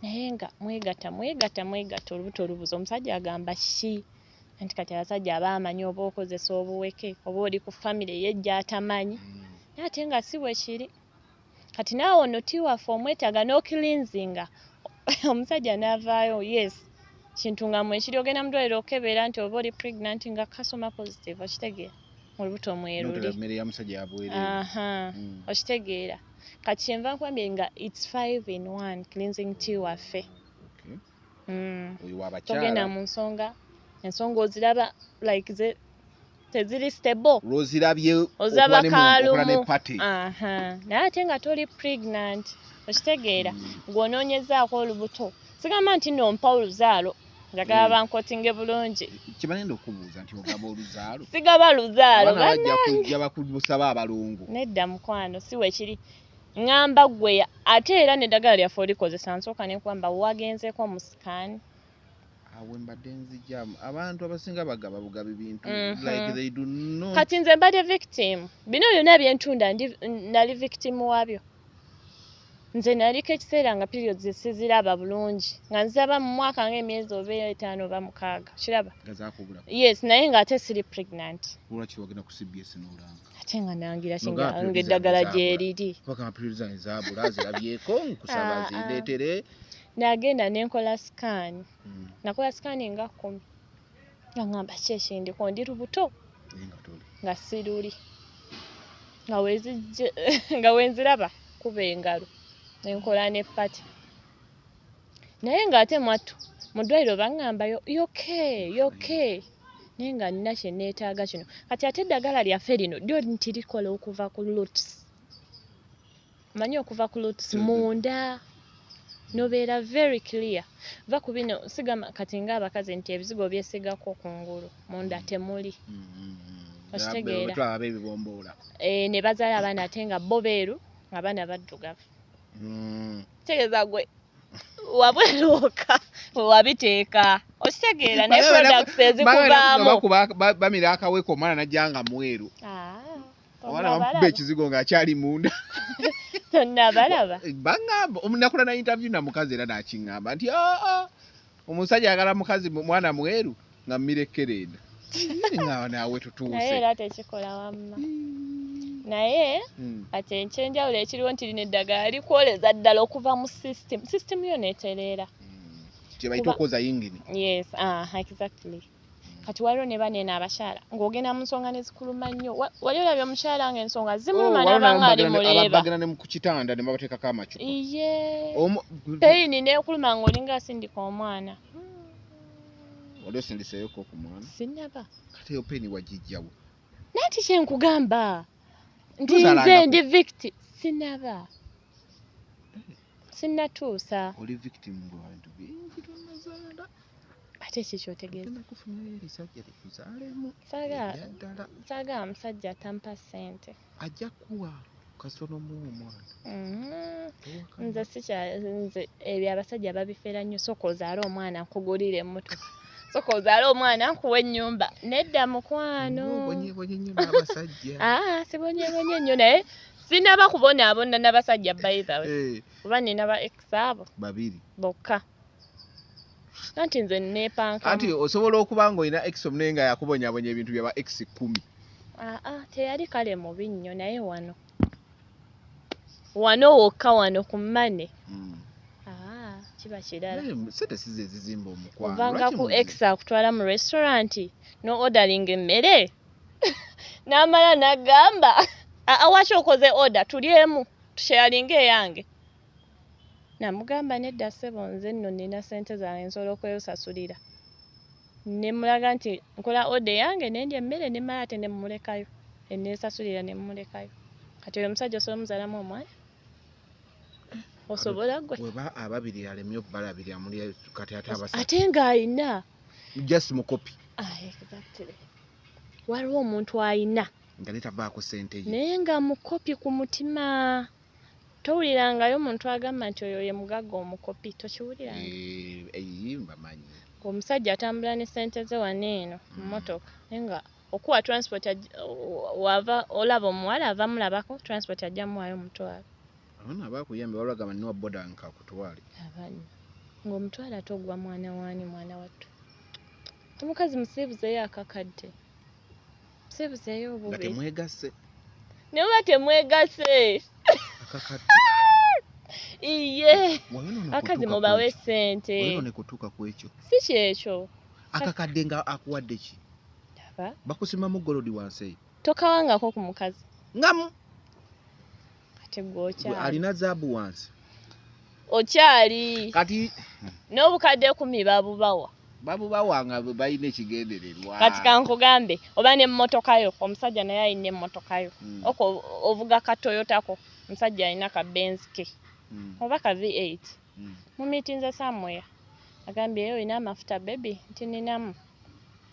naye nga mwegatta, mwegatta, mwegatta, olubuto olubuza. Omusajja agamba kiki? Anti kati abasajja aba amanyi oba okozesa obuweke oba oli ku famire ye gy'atamanyi. Naye ate nga si bwe kiri. Kati naawe ono tea waffe omwetaaga n'ocleansinga, omusajja n'avaayo. Yes, kintu nga mwekiri, ogenda mu ddwaliro okukebera nti oba oli pregnant nga kasoma positive, okitegeera? Olubuto mweruli. Notera mmere ya musajja yabwereere. Aha. Okitegeera? Kati kyenva nkwambye nga it's 5 in 1 cleansing tea waffe. Oyo wabakyala. Togenda mu nsonga, ensonga oziraba like teziri stable. Lwozirabye Oziraba okuba ne okola ne kalumu. party. Aha, naye ate nga toli pregnant, okitegeera? Ng'onoonyezaako olubuto. Sigamba nti nno mpa oluzaalo, njagala bankotinge bulungi. Kibanenda okubuuza nti ogaba oluzaalo? Sigaba luzaalo. Abaana bajja kujja bakusaba abalongo. Nedda mukwano, si wekiri. Ŋŋamba ggwe ate era n'eddagala lyaffe olikozesa, nsooka ne nkugamba wagenzeeko mu scan? Awe mbadde nzija, abantu abasinga bagaba bugabi bintu like they do not. Kati nze mbadde victim. Bino byonna byentunda nali victim waabyo. Nze naliko ekiseera nga periods siziraba bulungi, nga nziraba mu mwaka ng'emyezi oba 5 oba 6, kiraba. Nga zakubula. Yes, naye ng'ate siri pregnant. Lwaki wagenda ku CBS n'olanga? Ate nga nangira ki? Nogamba periods Ng'eddagala zange zaabula. gyeriri. Bagamba periods zange zaabula, zirabyeko, nkusaba Ah, ah. zindeetere. Nagenda nenkola scan. Nakola scan nga 10 nga ŋŋamba ki ekindiko, ndi lubuto? Naye nga toli. Nga siruli, nga wezijje nga wenziraba kuba engalo nenkola ne party, naye ng'ate mwattu mu ddwaliro baŋŋamba, "Yoke yoke," naye nga nina kye neetaaga kino. Kati ate eddagala lyaffe lino lyo nti likola okuva ku roots, omanyi okuva ku roots munda nobeera very clear. Va ku bino sigama kati ng'abakazi nti ebizigo byesigako kungulu, munda temuli. Okitegeera? Tulaba ebibombola. E, ne bazaala abaana ate nga bo beeru, abaana baddugavu. Tegeeza gwe wabweru wokka wewabiteeka, okitegeera? Naye products ezikuvaamu Bamira akaweka, omwana najja nga mweru. Ah, Omwana bamukuba ekizigo ng'akyali munda. Tonnabalaba? Baŋŋamba, nakola na interview na mukazi era nakiŋŋamba nti aa, omusajja ayagala mukazi mwana mweru nga mmirekerenda nga naawe Naye tutuuse. era tekikola wamma, naye kati ekyenjawulo ekiriwo nti lino eddagala likwoleza ddala okuva mu system yo neetereera. Kye bayita okwoza yingini. Yes, ah, exactly. Kati waliwo ne baneeno abakyala ng'ogenda mu nsonga ne zikuluma nnyo. Wali olabye omukyala ng'ensonga zimuluma n'aba nga ali muleeba? Bagenda ne ku kitanda ne babateekako amacupa. Iye, pain neekuluma ng'olinga asindika omwana. Wali osindiseeyoko ku mwana? Sinnaba. Kati eyo pain wagijjawo? Naye ti kyenkugamba nti Tozaalangako? nze ndi victim, sinaba, sinnatuusa. Oli victim gwa bintu bingi, tonnazaala. Ate ki kyotegeeza? Ogenda kufunayo erisajja likuzaalemu. Saagala. Eryaddala. Saagala musajja atampa ssente. Ajja kuwa. Kasita onomuwa omwana. Towakana. Nze sikya, nze ebyo abasajja babifera nnyo. Sooka ozaale omwana nkugulire emmotoka, sooka ozaale omwana nkuwa ennyumba. Nedda mukwano. Ng'obonyebonye nnyo n'abasajja. Aa, sibonyebonye nnyo, naye sinaba kubonaabona n'abasajja, by the way. Kuba nina ba ex abo Babiri. bokka, anti nze neepankamu. Anti osobola okuba ng'olina ex omunene nga yakubonyabonya ebintu byaba ex 10. Aa, teyali kale mubi nnyo, naye wano wano wokka wano ku money, aa, kiba kirala. Naye sente si ze zizimba omukwano. Ovanga Lwaki ku ex akutwala mu restaurant no ordering emmere, n'amala n'agamba, "Aa, waki okoze order? Tulyemu, tusharinge eyange." Namugamba, "Nedda ssebo, nze nno nina ssente zange, nsobola okwesasulira." Ne mulaga nti nkola order eyange, nendya emmere, nemala ate nemulekayo, eneesasulira nemulekayo. Kati oyo omusajja osobola omuzaalamu omwana? Osobola gwe? Weba ababiri alemye obbalabirira muli, kati ate abasatu. Ate ng'ayina. Just mukopi. Ah, exactly. Waliwo omuntu ayina nga netavaako sente ye. Naye nga mukopi ku mutima. Towulirangayo omuntu agamba nti oyo ye mugagga omukopi? Tokiwuliranga? Eh, mbamanyi. Omusajja atambula ne ssente ze wano eno mu mmotoka, naye nga okuwa transport wava olaba omuwala ava mulabako transport, ajja muwaayo 10. Abaana abakuyambe waliwo agamba niwa boda nkakutwale. Abanna ng'omutwalo ate ogwa mwana waani? Mwana wattu, omukazi musiibuzeeyo akakadde, musiibuzeeyo Nga obubi. Temwegasse. Naye oba temwegase. Akakadde. Iye. Wayonoona Abakazi okutuuka mubawe ku ekyo. ssente. Wayonoona kutuuka ku ekyo. Si kyekyo. Akakadde nga akuwadde ki? Aba Bakusimamu gold wansi eyo. Tokawangako ku mukazi. Ngamu. Kati gwe okyali. Alina zaabu wansi. Okyali. Kati N'obukadde 10 babubawa. Babubawa nga balina ekigendererwa. Kati kankugambe, oba n'emmotoka yo, omusajja naye alina emmotoka yo. Oko ovuga ka Toyotako, omusajja alina ka Benz ke oba ka V8. Mumiitinze somewhere, agambye, "Eyo olina amafuta baby?" Nti, "Ninamu."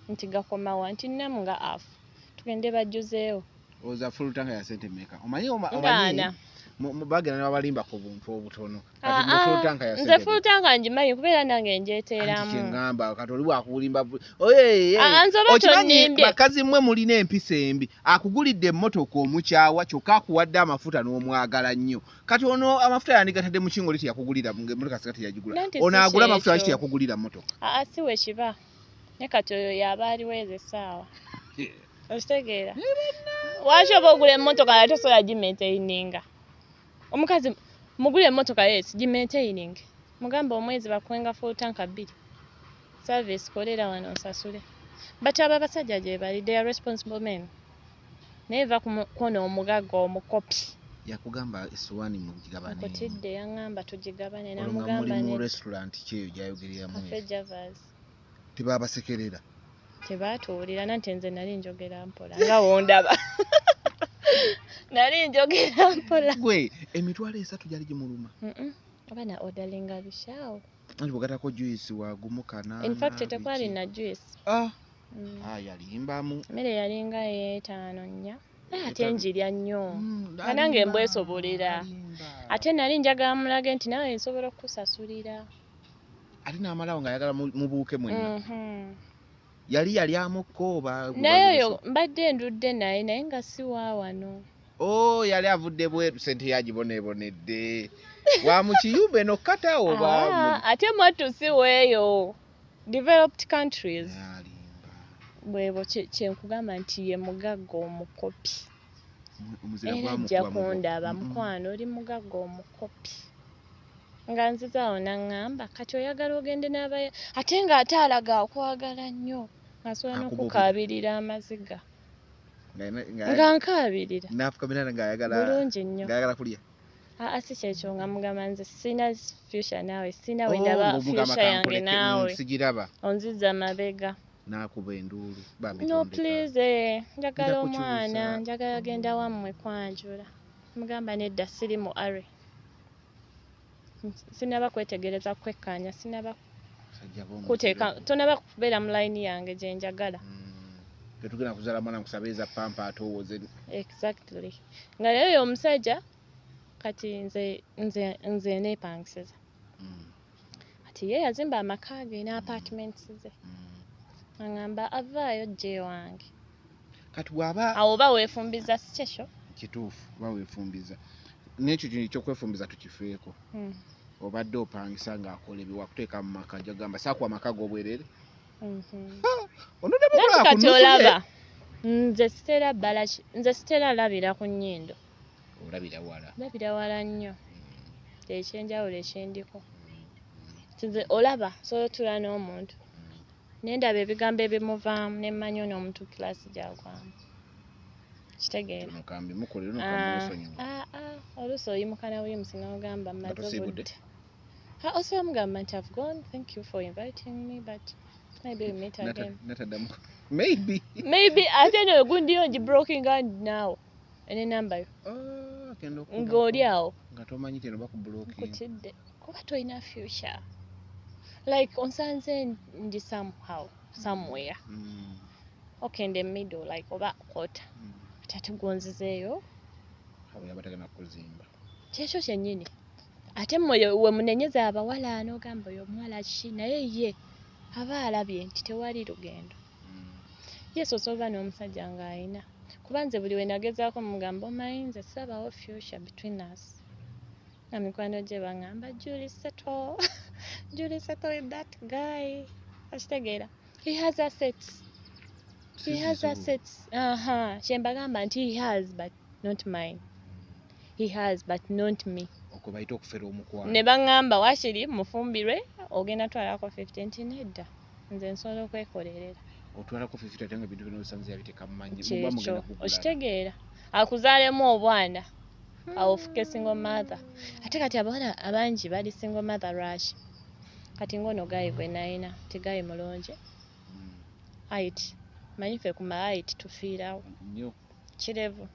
Nti, "Gakomawa?" Nti, "Ninamu nga afu, tugende bajjuzeewo." Oza full tank ya sente meka? Omanyi omanyi Ngaana. Bagenda ne babalimba ku buntu obutono. Kati Ah, mu full ah, tank ya nze sente full tank ngimanyi kubeera nange meka? Anti njeteeramu. kyeŋŋamba, kati oli bwakulimba oye. Ah, ah, nze oba Okimanyi tonnimbye. bakazi mmwe mulina empisa embi. Akugulidde emmotoka omukyawa, kyokka akuwadde amafuta n'omwagala nnyo. Kati ono amafuta yandigatadde mu kingoli, teyakugulira emmotoka, singa teyagigula. Nanti si Ono agula amafuta, lwaki kyekyo. teyakugulira mmotoka? Aa, si we kiba. Ne kati oyo yaba aliwo ezo essaawa, okitegeera? Lwaki oba ogula emmotoka nga tosobola gimaintaininga? Omukazi mugule emmotoka, yes, gimaintaining. Mugambe omwezi bakuwenga full tank bbiri, service kolera wano nsasule. But abo abasajja gye bali, they are responsible men. Naye va ku kwono omugagga omukopi. Yakugamba essowaani mugigabane? Nkutidde, yaŋŋamba tugigabane. Olwo nga Namugamba muli mu ne restaurant kyeyo gyayogereramu? Cafe Eyo. Javas. Tebabasekerera? Tebaatuwulira, nanti nze nali njogera mpola nga wondaba, nali njogera mpola. Gwe 300,000 gyali gimuluma? Oba na orderinga bishaawo. Anti bwegatako juice wagumu 800. In fact tekwali na juice. Ah. Mm. Ah, yalimbamu. Emmere yalinga etaano nnya, naye ate Etaano. njirya nnyo. Nga nange mbwesobolera. Alimba. Ate nali njagala mulage nti naawe nsobola okukusasulira. Ate n'amalawo ng'ayagala mubuuke mwenna. Yali yalyamuko oba? Naye oyo mbadde ndudde naye, naye nga si wa wano. Oh, yali avudde bweru, sente yagiboneebonedde wa mu kiyumba eno kata oba Ah, ate mwattu si weeyo, developed countries. Alimba. Bwebwo kyenkugamba nti ye mugagga omukopi. Omuzira Era gwamukuba ajja mu kundaba, "Mukwano, oli mugagga omukopi." Nga nzizaawo naŋŋamba, "Kati oyagala ogende n'abaya?" Ate ng'ate alaga akwagala nnyo, ng'asobola Akububira. n'okukaabirira amaziga. Nga Nga nkaabirira. N'afukamira ng'ayagala Bulungi nnyo. Ng'ayagala kulya. Aa, si kyekyo, nga mugamba nze sina future naawe, sina Oh, we ndaba ng'omugamba future yange kankuleke, naawe. Sigiraba. Onzizza mabega. N'akuba enduulu, bambi. No. Tondeka. Please, eh, njagala Nja omwana. kukyusa. Njagala genda wammwe kwanjula. Mugamba nedda, siri mu are, sinaba kwetegereza, kwekkaanya, sinaba Basajja b'omuziro. kuteeka, tonaba kubeera mu layini yange gye njagala. Tetugenda kuzaala mwana nkusabeeza pampa ate owoze. Exactly, nga naye oyo omusajja kati nze neepangisiza. Kati ye yazimba amaka ge ne apartments ze. Aŋŋamba avaayo jje wange. Kati bw'aba Awo oba weefumbiza, si kyekyo? Kituufu, oba weefumbiza, n'ekyo kino ekyokwefumbisa tukifeeko. Obadde opangisa ng'akola ebiwakuteeka mu maka, jagamba saakuwa amaka g'obwerere. Onoddamu Nati okulaba ku kati nnusu ye. Olaba nze sitera bbala nze sitera labira ku nnyindo. Olabira wala. Labira wala nnyo, ekyenjawulo ekyendiko. Nze olaba sobola otuula n'omuntu nendaba ebigambo ebimuvaamu nemmanya ono omuntu class gyagwamu, kitegeera? Ono kambimukolere, ono Ah, kamwesonyiwe. ah, ah, oluusi oyimuka na buyimusi n'ogamba mmaze Tosiibudde? obudde. Ah, osobola mugamba nti I've gone, thank you for inviting me, but maybe we meet again. Nataddamu maybe. Maybe ate no gundi yo ngiblockinga naawe enenamba yo. Ah, agenda okuba- Ng'oli awo nga tomanyi teno bakublocking. Nkutidde kuba tolina future, like onsanze ndi somehow somewhere. Okay, in the middle, like oba quarter. Ate ate gwonzizeeyo. Abo yaba tagenda kukuzimba. Kyekyo kyennyini. Ate mmwe we munenyeza abawala n'ogamba oyo omuwala ki, naye ye aba alabye nti tewali lugendo. Yes, osobola n'omusajja ng'ayina, kuba nze buli we nagezaako mugamba omanyi nze sirabawo future between us, nga mikwano gye baŋŋamba, "Julie, settle, Julie, settle with that guy." Okitegeera? He has assets, he has assets. Aha, kyembagamba nti he has but not mine, he has but not me. Okwo bayita okufera omukwano. Ne baŋŋamba waakiri mufumbirwe ogenda twalako 50, nti nedda, nze nsobola okwekolerera. Otwalako 50 ate nga ebintu byonna obisanze yabiteeka mu manyi, muba Kyekyo. mugenda kugulana. Okitegeera? Akuzaalemu obwana awo ofuke single mother. Ate kati abawala abangi bali single mother lwaki? Kati ng'ono guy gwe nalina ti guy mulungi. Height, manyi ffe ku ma height tufiirawo. Nnyo. Kirevu.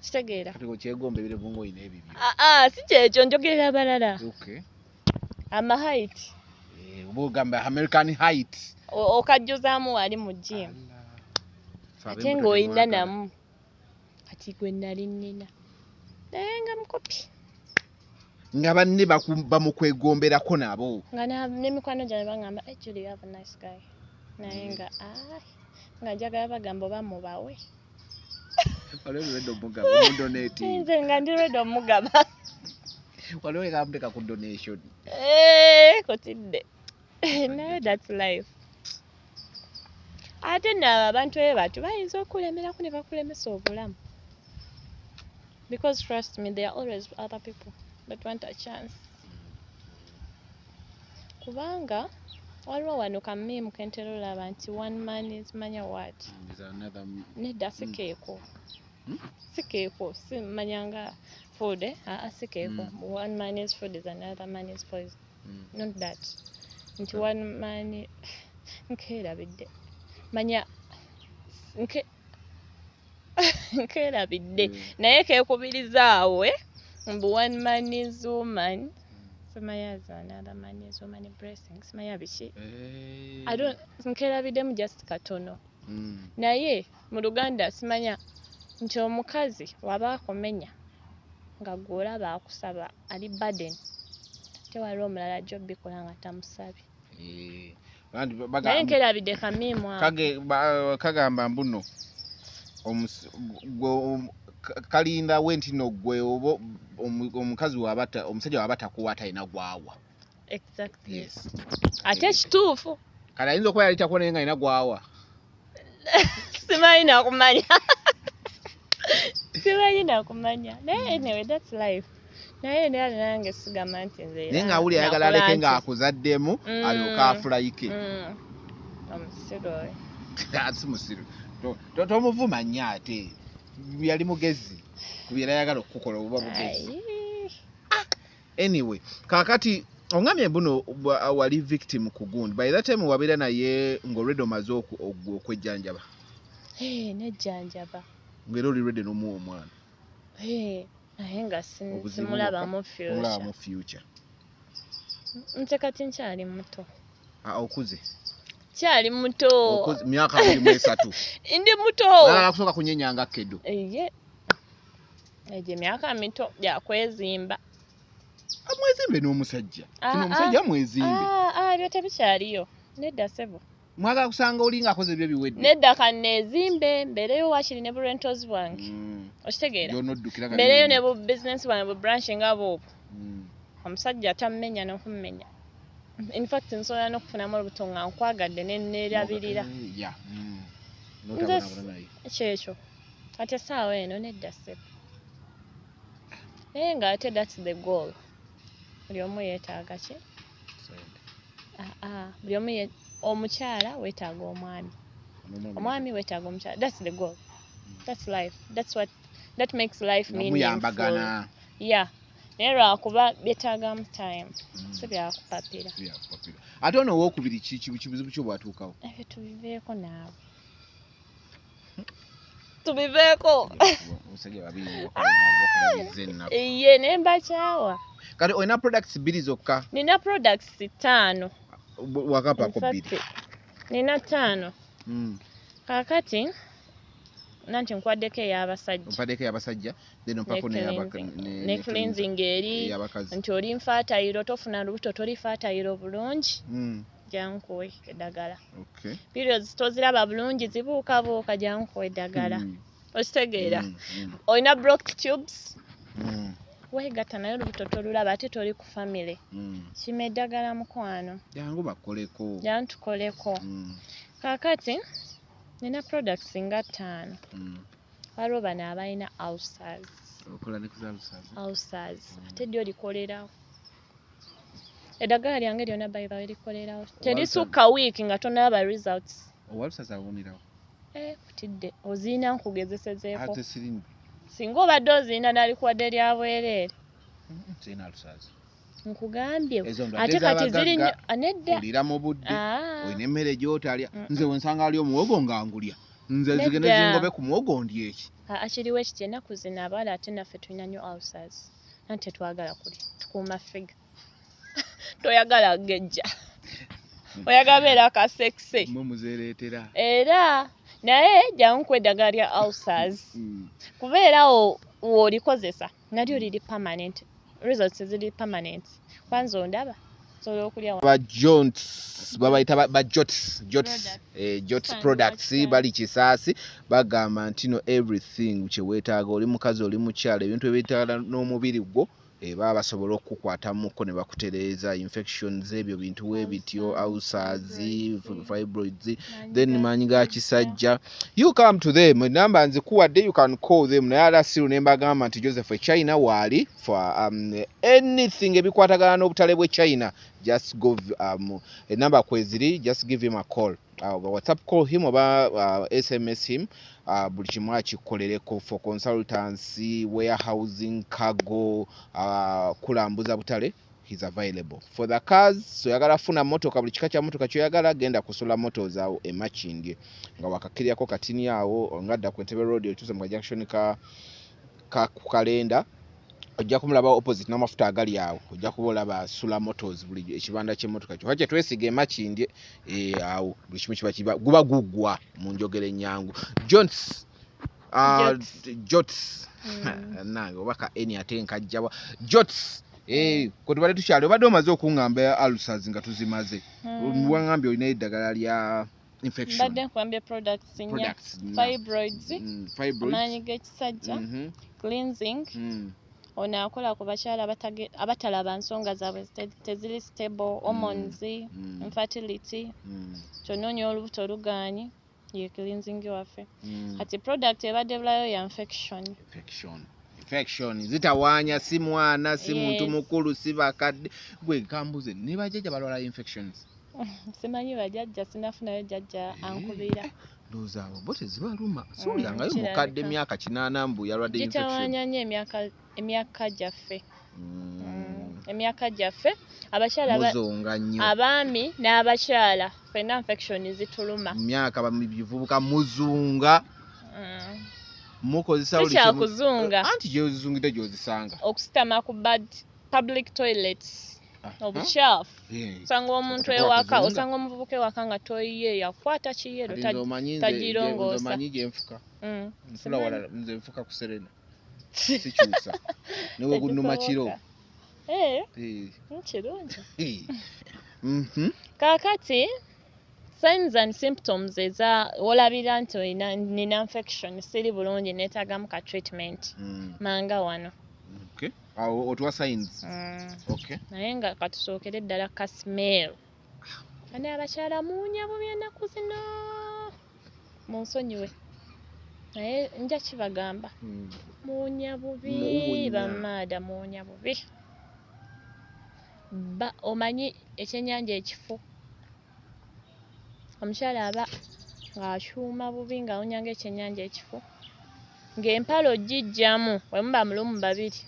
Kitegeera? Kati okyegomba ebirevu ng'olina ebibyo? Aa, si kyekyo, njogerera balala. Okay. Ama height. Eh, oba ogamba American height. Okajjuzaamu wali mu gym. Allah. Ffe Ate ab'embuto ng'olina temwagala. namu kati gwe nali nnina naye nga mukopi. Nga banne bamukwegomberako nabo. Nga n'emikwano gyange baŋŋamba, "Hey, Julie, you have a nice guy," naye nga ai nga njagala bagamba oba mubawe. Waliwo ready omugaba omudonate. Nze nga ndi ready omugaba. Waliwo ekamuteeka ku donation. Eh, kotidde, naye that's life. Ate nno abantu bwe batyo bayinza okulemerako ne bakulemesa obulamu, because trust me, there are always other people that want a chance. Kubanga waliwo wano ka meme kentera olaba nti one man is manya what. Is another Nedda, si keeko. Hmm? Si keeko, simanya nga food, eh? Aa, si keeko. One man is food is another man is poison. Not that, nti one man, nkeerabidde, manya nkeerabidde. Naye keekubirizaawo, eh? Mbu one man is woman, simanya is another man is woman blessing, simanya biki. Eh. I don't, nkeerabiddemu just katono. Naye mu Luganda simanya nti omukazi waba akumenya nga gwe olaba akusaba ali burden, tewaliwo omulala ajja obbikola nga tamusabye. Eh, anti Naye nkeerabidde ka meme ako. Kagamba mbuno kalinda we nti no gwe oba omukazi waba omusajja waba takuwa talina gwawa. Exactly. Yes. Ate kituufu. Kale ayinza okuba yali takuwa naye nga alina gwawa. Simanyi nakumanya, simanyi nakumanya, naye anyway, that's life. Naye era nange sigamba nti nze Naye ng'awulira ayagala nakola aleke nti- ng'akuzaddemu alyoke afulayike. Omusiru oyo. Si musiru. Tomuvuma nnyo, ate yali mugezi ku byera ayagala okukukola obuba bugezi. Ayi. Anyway, kaakati ongambye mbuno wali victim ku gundi. By that time wabeera naye ng'olwedde omaze okwejjanjaba? Eh, nejjanjaba. Ng'era oli ready n'omuwa omwana? Eh, naye nga Obuzibu simulabamu omulabamu future. Future. Nze kati nkyali muto. Ah, okuze. Kyali muto. Myaka 23. Ndi muto. Oyagala kusooka kunyenyanga kedo. Eye. Egyo emyaka mito gyakwezimba. Mwezimbe n'omusajja. Ah, Funa ah. omusajja mwezimbe. Ah, ah, ebyo tebikyaliyo. Nedda ssebo. Mwagala kusanga oli ng'akoze ebyo biwedde. Nedda kanneezimbe mbeereyo waakiri ne bu rentals bwange. Okitegeera? Gy'onoddukira nga Mbeereyo biri- ne bu business bwange bu branch nga bwobwo. Omusajja tammenya n'okummenya. In fact nsobola n'okufunamu olubuto nga nkwagadde ne neerabirira. Eh, yeah. Nze N'otabonaabona naye. Kyekyo. Kati essaawa eno nedda ssebo. Naye ng'ate that's the goal. Buli omu yeetaaga ki? Sente. Ah, ah, buli omu omukyala weetaaga omwami. N'omwami Omwami weetaaga omukyala. That's the goal. That's life. That's what that makes life nga meaningful. muyambagana. Yeah. Naye lwakuba byetaagamu time. Si byakupapira. Si byakupapira. Ate ono owookubiri kibuzibu kyo bw'atuukawo? Ebyo tubiveeko naawe. Tubiveeko. Omusajja babiri bakulabizza ennaku. Ye ne mbakyawa. Kati olina products bbiri zokka. Nina products ttaano. Wakapako In fact, bbiri. Nina ttaano. Kaakati nanti nkwaddeko ey'abasajja. Ompaddeko ey'abasajja then ompako Ne ne cleansing eri ey'abakazi. nti oli nfaatayiro tofuna lubuto toli faatayiro bulungi jankuwe eddagala. Okay. Periods toziraba bulungi zibuukabuuka jankuwe eddagala. Okitegeera? Olina blocked tubes weegatta naye olubuto tolulaba ate toli ku family. Kima eddagala mukwano. Jangu bakoleko. Jangu tukoleko. Kaakati nina products nga ttaano. Waliwo bano abalina ulcers. Okola ne ku za ulcers? Ulcers. Ate ddyo likolerawo. Eddagala lyange lyonna by the way likolerawo. Terisukka wiiki nga tonnalaba results. Owa ulcers awonerawo? Eh, kutidde. Ozirina nkugezesezeeko. Ate sirina. Singa obadde ozirina nalikuwadde lya bwereere. Sirina ulcers. Nkugambye. Ezo ndwadde Ate kati ziri nnyo. z'abagagga. Ah, nedda. Olira mu budde. Ah. Olina emmere gy'otalya. Nze bwe nsanga ali omuwogo nga ngulya. Nze zigende Nedda. zingobe ku muwogo ndye eki. Ah, kiriwo ekiti ennaku zino abawala ate naffe tulina nnyo ulcers. Anti tetwagala kulya. Tukuuma figure. Toyagala gejja. Oyagala beera akasekise. Mmwe muzeereetera. Era naye jangu nkuwe eddagala lya ulcers. Kubeera awo w'olikozesa nalyo liri permanent. Results ziri permanent. Kwanza ondaba nsobola okulya Ba Jones babayita ba Jots Jots Products. Jots Sandi products wa bali Kisaasi bagamba nti no everything kye weetaaga oli mukazi oli mukyala ebintu ebyetaaga n'omubiri gwo baba basobola okukukwatamuko ne bakutereeza infections ebyo bintu we bityo ulcers fibroids then maanyi ga kisajja. You come to them, enamba nzikuwadde, you can call them. Naye ala siru ne mbagamba nti Joseph e China waali for anything ebikwatagana n'obutale bw'e China, just go enamba kweziri, just give him a call, WhatsApp call him oba SMS him, buli kimu akikolereko for consultancy, warehousing, cargo, kulambuza butale. He's available for the cars. So oyagala funa motoka, buli kika kya motoka kyoyagala, genda kusula Motors awo e Makindye nga wakakiryako katini awo ngadda ku Entebbe Road otuuse mu junction ka ku kalenda ojja kumulaba opposite n'amafuta agali awo, ojja kuba olaba Sula Motors, buli ekibanda ky'emmotoka kyokka kye twesiga e Makindye awo buli kimu kiba kiba guba guggwa mu njogera ennyangu. Jones, Jots. Jots nange oba ka eni ate nkajjawa Jots. Kwe tubadde tukyali obadde omaze okuŋŋamba ulcers nga tuzimaze. Waŋŋambye olina eddagala lya infection. Mbadde nkugambye products nnya. Products nnya. Fibroids, Fibroids. amaanyi g'ekisajja, cleansing. Ono akola ku bakyala abatalaba nsonga zaabwe teziri stable, hormones, infertility, kyonoonya olubuto lugaanyi, ye cleansing waffe. Kati product ebadde bulayo ya infection. Infection zitawaanya si mwana si muntu mukulu si bakadde. Gwe kambuze, ne bajjajja balwala infections? Simanyi bajjajja, sinafunayo jjajja ankubira. Ndowooza abo bo tezibaluma. Siwulyangayo Kirabika. mukadde emyaka 80 mbu yalwadde infection. Gitawaanya nnyo emyaka gyaffe. Emyaka gyaffe abakyala Muzonga nnyo. Abaami n'abakyala ffenna infection zituluma. Mu myaka bivubuka muzunga. Mukozesa Si buli kimu. kyakuzunga. Anti gy'ozizungidde gy'ozisanga. Okusitama ku bad public toilets. Obukyafu. Yeah. Osanga omuntu Okutekola ewaka, kuzunga. osanga omuvubuka ewaka nga toyiye, yakwata kiyero. Kati nze omanyi tagirongoosa. nze omanyi gye nfuka. Nsula Simanyi. walala, nze nfuka ku Serena, sikyusa newe gunnuma kiro. Tekisoboka. Eh, Eh, kirungi. eh. Kaakati signs and symptoms eza olabira nti olina, nina infection, siri bulungi, neetaagamu ka treatment manga wano. Okay. Awo otuwa signs. Okay. Naye nga katusookere ddala ka smell. Ane abakyala muunya bubi ennaku zino, munsonyiwe naye nja kibagamba. Muunya bubi. Muwunya. Bamaada muunya bubi. Ba omanyi ekyennyanja ekifu, omukyala aba ng'akyuma bubi, ng'awunya ng'ekyennyanja ekifu, ng'empale oggiggyamu bwe muba mulumu babiri,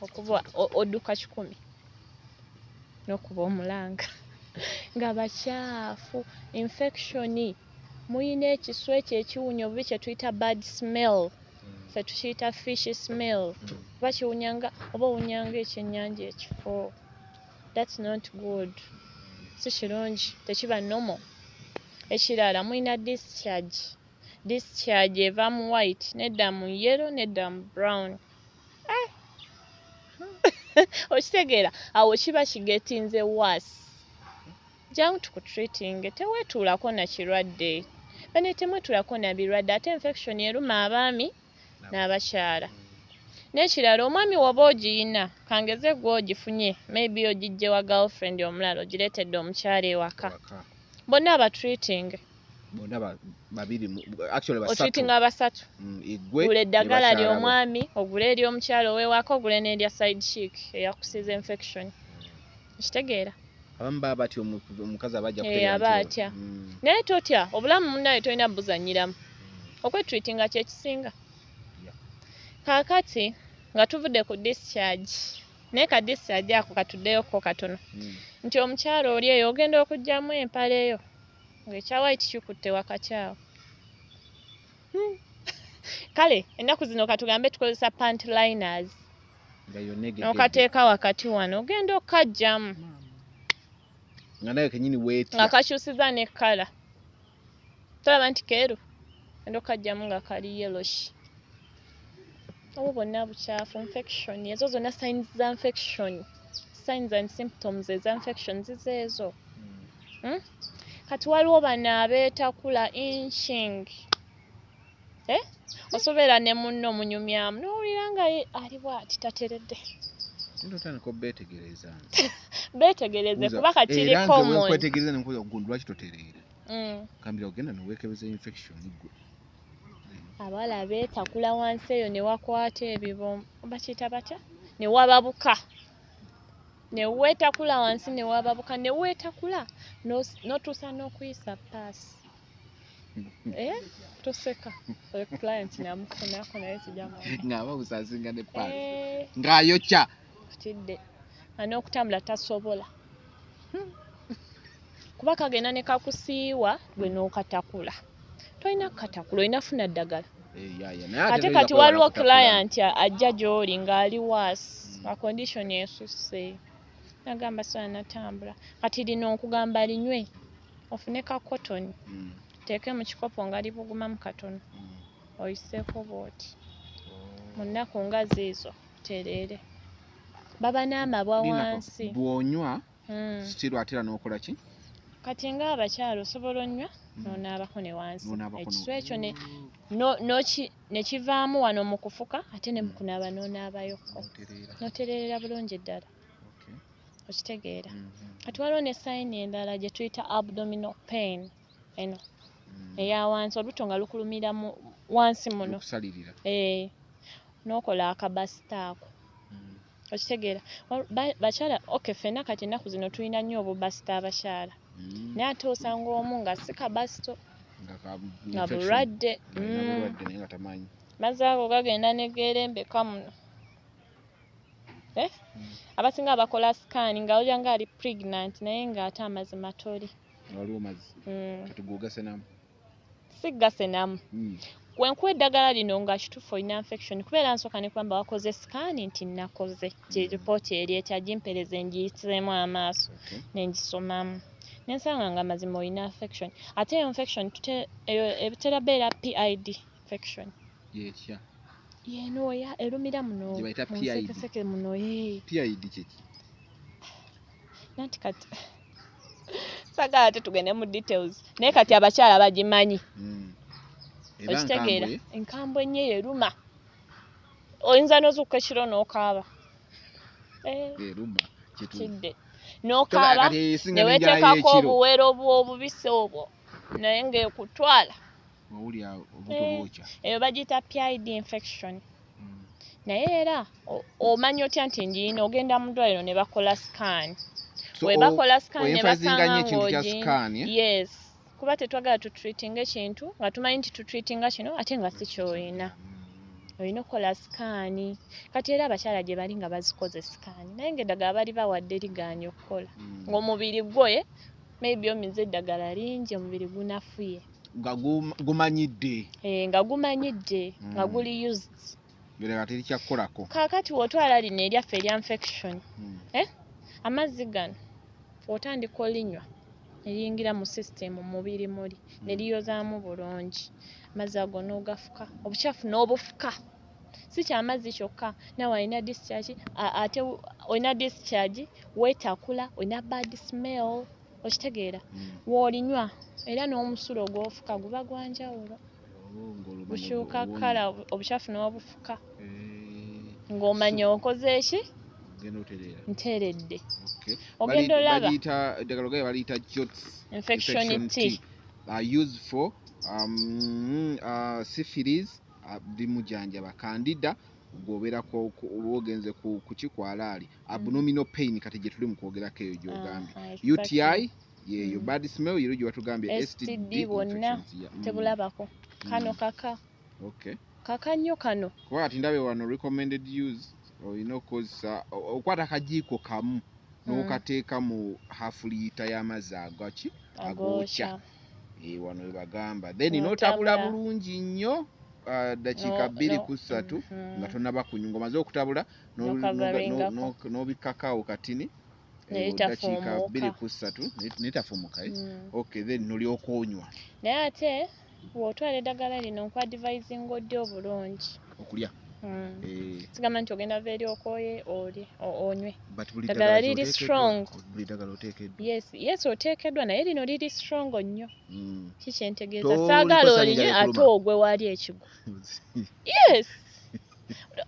okuva odduka 100 n'okuba omulanga nga bakyafu. Infection, muyina ekisu ekyo ekiwunya obubi kye tuyita bad smell. Ffe tukiyita fish smell. Oba kiwunyanga, oba owunyanga ekyennyanja ekifo. That's not good, si kirungi, tekiba normal. Ekirala, mulina discharge. Discharge eva mu white nedda mu yellow nedda mu brown. Eh! Okitegeera, awo kiba kigetinze worse. Jangu tukutreatinge. Teweetuulako na kirwadde bane, temwetuulako na birwadde. Ate infection eruma abaami n'abakyala. N'ekirala, omwami woba ogiyina, kangeze gwe ogifunye, maybe ogijje wa girlfriend omulala, ogireetedde omukyala ewaka. Waka. Bonna abatreating. Bonna babiri actually basatu. Otreatinga abasatu. Igwe Gula ne eddagala bakyala bo. Ly'omwami, ogule ery'omukyala ow'ewaka, ogule n'erya side chick eyakusiza infection. Okitegeera? Abamu baba batya, omukazi aba ajja Eh, kutegeera aba nti- atya. Naye totya, obulamu munnaye tolina buzannyiramu, okwetreatinga kyekisinga. Kaakati nga tuvudde ku discharge, naye ka discharge ako katuddeyoko katono, nti omukyala oli eyo ogenda okuggyamu empale eyo ng'ekya white kikutte wakati awo. Kale ennaku zino katugambe tukozesa pant liners. Nga yonna egegedde. N'okateeka wakati wano, ogenda okukajjamu Nga nawe kenyini weetya. Nga kakyusiza ne kkala. Tolaba nti keeru? Ogenda okukajjamu nga kali yellowish. Obwo bwonna bukyafu, infection. Ezo zonna signs za infection, signs and symptoms eza infection zizo ezo. Kati waliwo bano abeetakula, inching. Eh? Osobeera ne munno munyumyamu n'owulira nga ye ali bw'ati tateredde. Genda otandika obeetegereza nze. Beetegereze kuba kati Era nze common. wenkwetegereza nenkubuuza, gundi lwaki totereera? Gambira ogenda neweekebeza infection gwe. Abawala beetakula wansi eyo ne wakwata ebibo, bakiyita batya, ne wababuka, ne weetakula wansi ne wababuka, ne weetakula n'otuusa n'okuyisa paasi. Eh? Toseka. Oyo client namufunako naye sijja Ng'aba busasinga ne paasi. Eh, Ng'ayokya. Kutidde nga n'okutambula tasobola, kuba kagenda ne kakusiiwa gwe n'okatakula. Tolina kukatakula, olina funa ddagala. Eh, ya, ya. Naye ate Ate toyinza kati kwewala waliwo kutakula. client ajja gy'oli ng'ali worse, nga condition esusse, nagamba sola natambula. Kati lino nkugamba linywe, ofune ka cotton, teeke mu kikopo nga libugumamu katono, oyiseeko bw'oti mu nnaku nga ziizo tereere. Baba n'amabwa Linako, wansi. bw'onywa still ate era n'okola ki? Kati ng'abakyala osobola onywa n'onaabako ne wansi, N'onaabako ekisu ekyo ne kivaamu wano mu kufuka, ate ne mu kunaaba n'onaabayoko. N'otereera. N'otereerera bulungi ddala. Okay. Okitegeera? Kati waliwo ne sign endala gye tuyita abdominal pain, eno eya wansi, olubuto nga lukulumira mu wansi muno. Lukusalirira. Eh, n'okola akabasita ako. Okitegeera? Bakyala, okay, ffenna kati ennaku zino tulina nnyo obubasita abakyala, naye ate osanga omu nga si kabasito, Nga ka nga infection. bulwadde. Alina bulwadde naye nga tamanyi. Mazzi ago gagenda ne geerembeka muno. Eh? Abasinga bakola scan nga olya nga ali pregnant, naye ng'ate amazima toli. Waliwo mazzi. Kati gwogasenamu. Si gasenamu. Wenkuwa eddagala lino nga kituufu olina infection, kubeera nsooka ne kugamba wakoze scan, nti nakoze ti ripooti eri etya, gimpereze ngiyitizeemu amaaso. Nengisomamu nensanga nga mazima olina infection, ate eyo infection eyo etera beera PID infection. Yetya? Yeno erumira muno. Gye bayita mu PID. Nsekeseke muno, ye. PID kyeki? Nanti kati sagala ate tugende mu details, naye kati abakyala bagimanyi. Eba Okitegeera? nkambwe. Enkambwe ennyo, eyo eruma, oyinza n'ozuukuka ekiro n'okaaba. Eh, Eruma kituufu. Kidde n'okaaba Kati esinga n'enjala neweteekako y'ekiro. obuwero bw'obubisi obwo, naye ng'ekutwala. Owulira obuto Eh. bwokya. Eyo bagiyita PID infection. Naye era omanya otya nti ngiyina? Ogenda mu ddwaliro ne bakola scan. So, We bakola scan ne oemphasizinga basanga nnyo ekintu kya ng'ogiyina. scan, eh? Yes, kuba tetwagala tutreatinga ekintu nga tumanyi nti tutreatinga kino ate nga si ky'olina. Olina okukola scan. Kati era abakyala gye bali nga bazikoze scan, naye ng'eddagala bali bawadde ligaanye okukola, ng'omubiri gwo, maybe omize eddagala lingi, omubiri gunafuye. Nga gumanyidde. Eh, nga gumanyidde nga guli used. Ng'eddagala terikyakukolako. Kaakati w'otwala lino eryaffe erya infection, amazzi gano otandika olinywa ne liyingira mu system mu mubiri muli ne liyozaamu bulungi. Amazzi ago n'ogafuka, obukyafu n'obufuka. Si kyamazzi kyokka, nawe alina discharge, ate olina discharge, weetakula, olina bad smell, okitegeera? W'olinywa era n'omusulo gw'ofuka guba gwa njawulo. Oh, ng'olwo omanya Bukyuka bw'owonye. Kala obukyafu n'obufuka, Eh, ng'omanya okoze eki? Ogenda otereera. Nteredde. Okay. Ogenda olaba. Bagiyita eddagala gaye baliyita Jots Infection tea. Used for syphilis, limujjanjaba candida gwobeerako oba ogenze ku kikwalaali, abdominal pain, kati gye tuli mu kwogerako eyo gy'ogambye. Aha, exactly. UTI yeeyo, bad smell yero gye watugambye. STD bwonna infections, yeah. Tebulabako kano kaka. Kaka nnyo kano. Kuba kati ndabe wano recommended use, olina okukozesa okwata akajiiko kamu n'okateeka mu half litre y'amazzi agaki agookya. Agookya. Eh, wano webagamba then N'otabula. n'otabula bulungi nnyo, dakiika 2 ku 3 nga tonaba kunywa, ng'omaze okutabula N'okavaringako. n'obikkakaawo katini, Ne dakiika litafuumuuka. 2 ku 3 netafuumuka, eh? Okay, then nolyoka onywa. Naye ate bw'otwala eddagala lino, nkuadvisinga odde obulungi. Okulya. Eh, Sigamba nti ogenda va eri okooye olye onywe. But buli Ddagala ddagala liri oteekeddwa- strong. Buli ddagala oteekeddwa. Yes, oteekeddwa, naye lino liri strong nnyo. Kikyentegeeza, Tolikozesa saagala njagala olinywe ate ekuluma. ogwe wali ekigwo. Yes,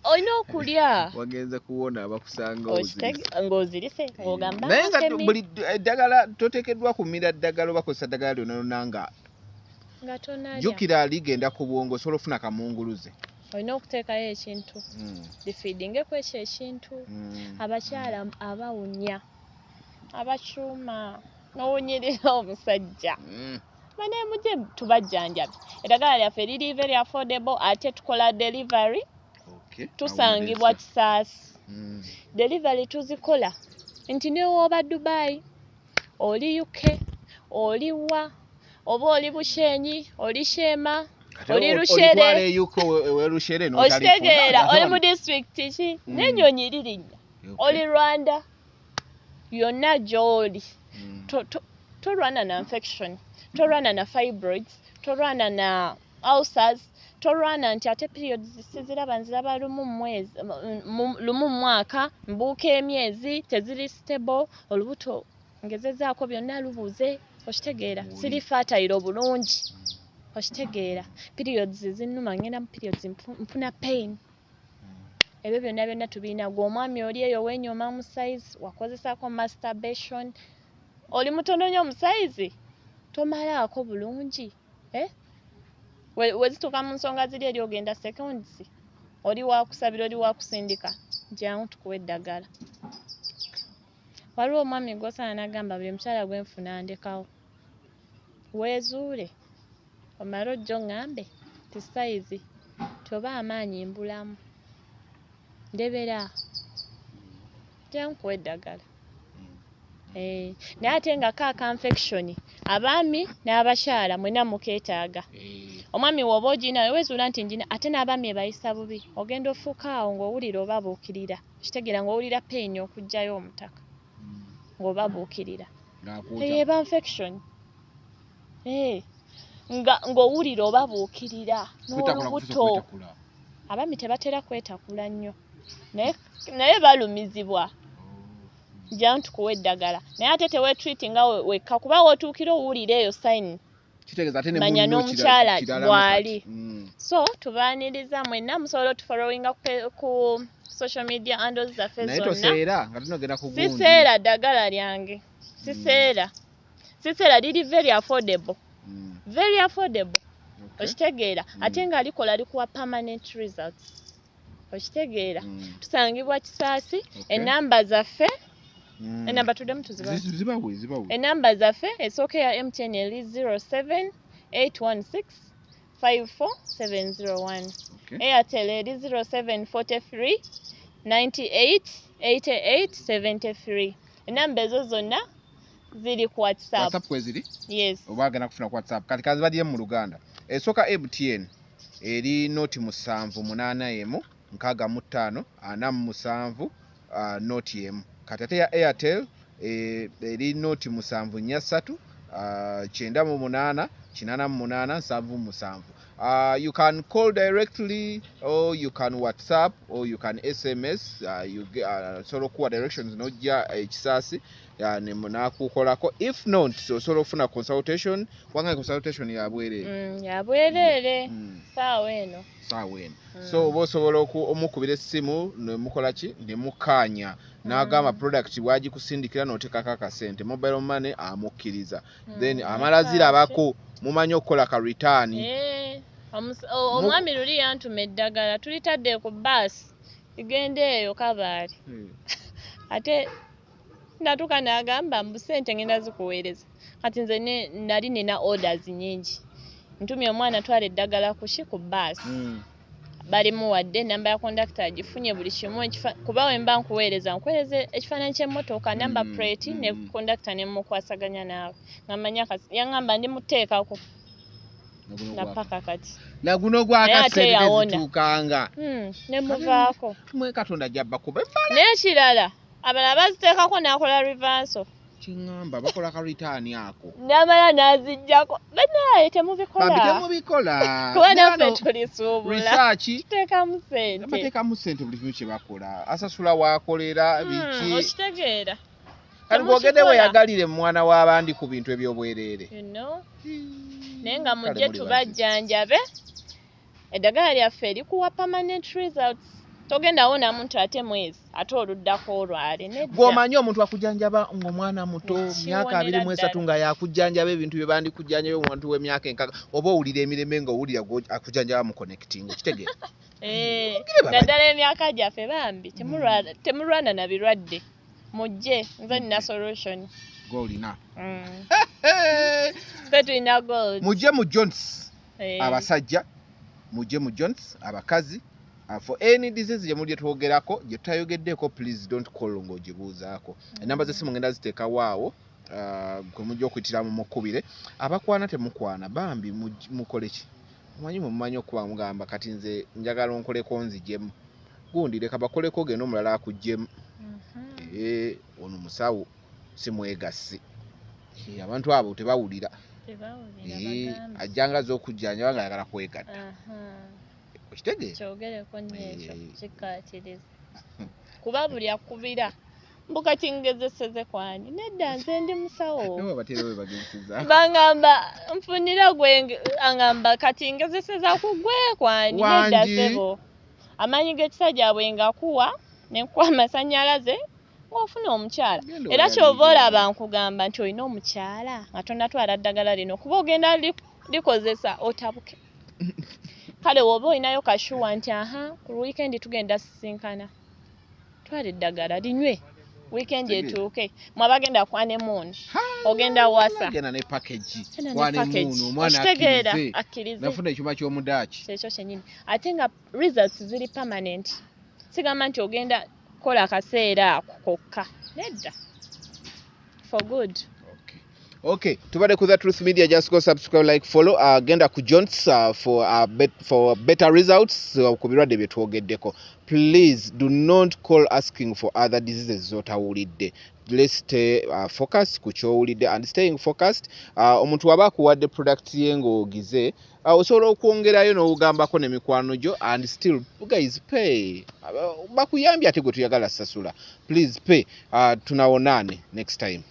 olina okulya. Wagenze kuwona abakusanga ozirise. Ng'ozirise ng'ogamba Naye nga "Akemi," buli eddagala toteekeddwa kumira ddagala oba kozesa ddagala lyonna lyonna nga nga tonalya. Jjukira ligenda ku bwongo, osobola ofuna kamunguluze. Olina okuteekayo ekintu lifeedingeko ekyo ekintu. Abakyala abawunya, abakyuma, n'owunyirira omusajja, banaye mujje tubajjanjabe. Eddagala lyaffe liri very affordable, ate tukola delivery. Tusangibwa Kisaasi. Delivery tuzikola nti newooba Dubai, oli UK, oli wa, oba oli Bushenyi, oli Sheema, oli Rushere. Rushere. Okitegeera? Oli mu disitulikiti ki, n'ennyonyi lirinnya, oli Rwanda, yonna gy'oli. Tolwana na infection, tolwana na fibroids, tolwana na ulcers, tolwana nti ate periods siziraba, nziraba lumu mu mwezi, lumu mu mwaka, mbuuka emyezi teziri stable, olubuto ngezezaako byonna lubuze, okitegeera? Oli. Siri fertile obulungi, okitegeera? Periods zinnuma, ngenda mu periods nfuna pain. Ebyo byonna byonna tubirina. Gwe omwami oli eyo weenyooma mu size, wakozesaako masturbation, oli mutono nnyo mu size, tomalaako bulungi, eh? We zituuka mu nsonga ziri eri ogenda seconds, oli wakusabira, oli wakusindika, jangu tukuwa eddagala. Waliwo omwami gw'osanga n'agamba, buli mukyala gwe nfuna ndekawo. Weezuule omale ojja oŋŋambe ti size toba amaanyi mbulamu ndebera, jangu nkuwe eddagala. Eh, naye ate nga kaaka infection, abaami n'abakyala mwenna mukeetaaga. Omwami woba ogina wezuula nti njina, ate n'abaami ebayisa bubi, ogenda ofuuka awo ng'owulira obabuukirira, kitegeera ng'owulira pain okuggyayo omutaka ng'obabuukirira. Eyo eba infection. Nga ng'owulira obabuukirira n'olubuto. Abaami tebatera kwetakula nnyo, naye balumizibwa. Nja ntukuwa eddagala, naye ate teweetreat nga wekka, kuba wootuukira owulira eyo sign, kitegeeza ate ne manya munno n'omukyala kiralamu bw'ali. Kati. So tubaaniriza mwenna, musobola otufollowinga ku social media handles zaffe Naye zonna. Toseera nga tunogenda ku gundi. Siseera ddagala lyange, siseera, siseera, liri very affordable, very affordable. Okitegeera? Ate nga likola, likuwa permanent results, okitegeera? Tusangibwa Kisaasi. Enamba zaffe, enamba tuddemu tuzibawe. Zibawe, zibawe. Enamba zaffe, esooka eya MTN eri 07 816 54701. Airtel eri 0743 98 88 73. Enamba ezo zonna ziri ku WhatsApp. WhatsApp kweziri? Yes. Oba agenda kufuna ku WhatsApp. Kati kazibadye mu Luganda. Esooka MTN eri 078 65 47 0 1. Kati ate ya Airtel eri 074 98 88 77. You can call directly or you can WhatsApp or you can SMS. Osobola okuwa directions n'ojja Ekisaasi ne nakukolako. If not, osobola okufuna consultation, kubanga consultation ya bwereere. Ya bwereere. Saawa eno. Saawa eno. So oba osobola omukubira essimu ne mukola ki, ne mukkaanya, n'agamba product bwagikusindikira n'oteekako akasente, mobile money amukkiriza, then amala zirabako, mumanyi okukola ka return. Eh, omwami luli yantuma eddagala, tulitadde ku baasi ligende eyo Kabaale, ate natuuka n'agamba mbu sente ngenda zikuweereza. Kati nze nali nina orders nyingi, ntumye omwana twala eddagala kuki, ku baasi. Balimuwadde enamba ya kondakita, agifunye buli kimu, kuba we mba nkuweereza, nkuweereza ekifaananyi ky'emmotoka, namba plate ne kondakita, ne mukwasaganya naawe nga manya. Yaŋŋamba ndi muteekako na paka kati. Naguno Naye ate gwakasente yawona. zituukanga. Ne muvaako. Mwe Katonda ajja bakuba. N'ekirala, abalala baziteekako n'akola reversal. Kiŋŋamba bakola ka return ako. N'amala n'aziggyako. Banaye temubikola. Bambi temubikola. Kuba naffe Nano, tulisuubula, research tuteekamu sente. Bateekamu sente, buli kimu kye bakola, asasula waakolera biki. Okitegeera? Kati gwogende Temukikola. weyagalire mu mwana w'abandi ku bintu ebyobwereere. You know? Naye nga Kale mujje muli. tubajjanjabe. Eddagala lyaffe likuwa permanent results, togenda wona muntu ate mwezi ate oluddako olwale, nedda. Gw'omanyi omuntu akujjanjaba ng'omwana muto, Kiwonera myaka 23, ddala. nga yakujjanjaba ebintu bye bandikujjanjaba omuntu w'emyaka 60, oba owulira emirembe ng'owulira akujjanjaba mu connecting, okitegeera? Eh, Mugire baba- naddala emyaka gyaffe, bambi temulwana na birwadde, mujje, nze nina solution. Gw'olina. Ffe tulina gold. Mujje mu Jones. Eh, Abasajja mujje mu Jones, abakazi, for any disease gye muli twogerako, gye tutayogeddeko, please don't call ng'ogibuuzaako. Enamba z'essimu ngenda ziteekawo awo, kwe mujja okuyitiramu mukubire. Abakwana temukwana, bambi mukole ki, omanyi mumanyi okuba mugamba kati nze njagala onkoleko nzigyemu gundi, leka bakoleko, genda omulala akuggyemu. Eh, ono musawo si mwegassi. Eh, abantu abo tebawulira. Tebawulira. Eh, Bagambe. Ajjanga z'okujjanjaba nga ayagala kwegatta. Okitegeera? Kyogereko nnyo ekyo. Eh. Kikkaatiriza, kuba buli akubira mbu kati ngezeseze kwani, nedda, nze ndi musawo. Nawe batera we bagezeseza. Bangamba nfunira gwe, angamba kati ngezeseza ku gwe kwani, nedda. Wangi. Sebo, amaanyi g'ekisajja bwe ngakuwa nenkuwa amasannyalaze ng'ofuna omukyala. Genda Era oyalire. kyova olaba nkugamba nti olina omukyala nga tonatwala ddagala lino, kuba ogenda likozesa otabuke. Kale woba olinayo kashuwa nti aha, ku wiikendi tugenda sisinkana, twala eddagala linywe, wiikendi Kitegeera. etuuke, mwabagenda ku honeymoon, ogenda wasa. Genda ne package. Genda ne Wane package. muno omwana Okitegeera? akkirize. Akkirize. Nafuna ekyuma ky'omudaaki. Kyekyo kyennyini, ate nga results ziri permanent, sigamba nti ogenda kukola akaseera ako kokka, nedda, for good. Okay. Okay, tubadde ku The Truth Media. Just go subscribe, like, follow. Genda ku Jones for better results ku birwadde bye twogeddeko. Please do not call asking for other diseases z'otawulidde. Let's stay focused ku ky'owulidde, and staying focused, omuntu waba akuwadde product ye ng'ogize, osobola okwongerayo n'ogambako n'emikwano gyo, and still, guys, pay. Bakuyambye, ate gwe tuyagala sasula. Please pay. Tunawonaane next time.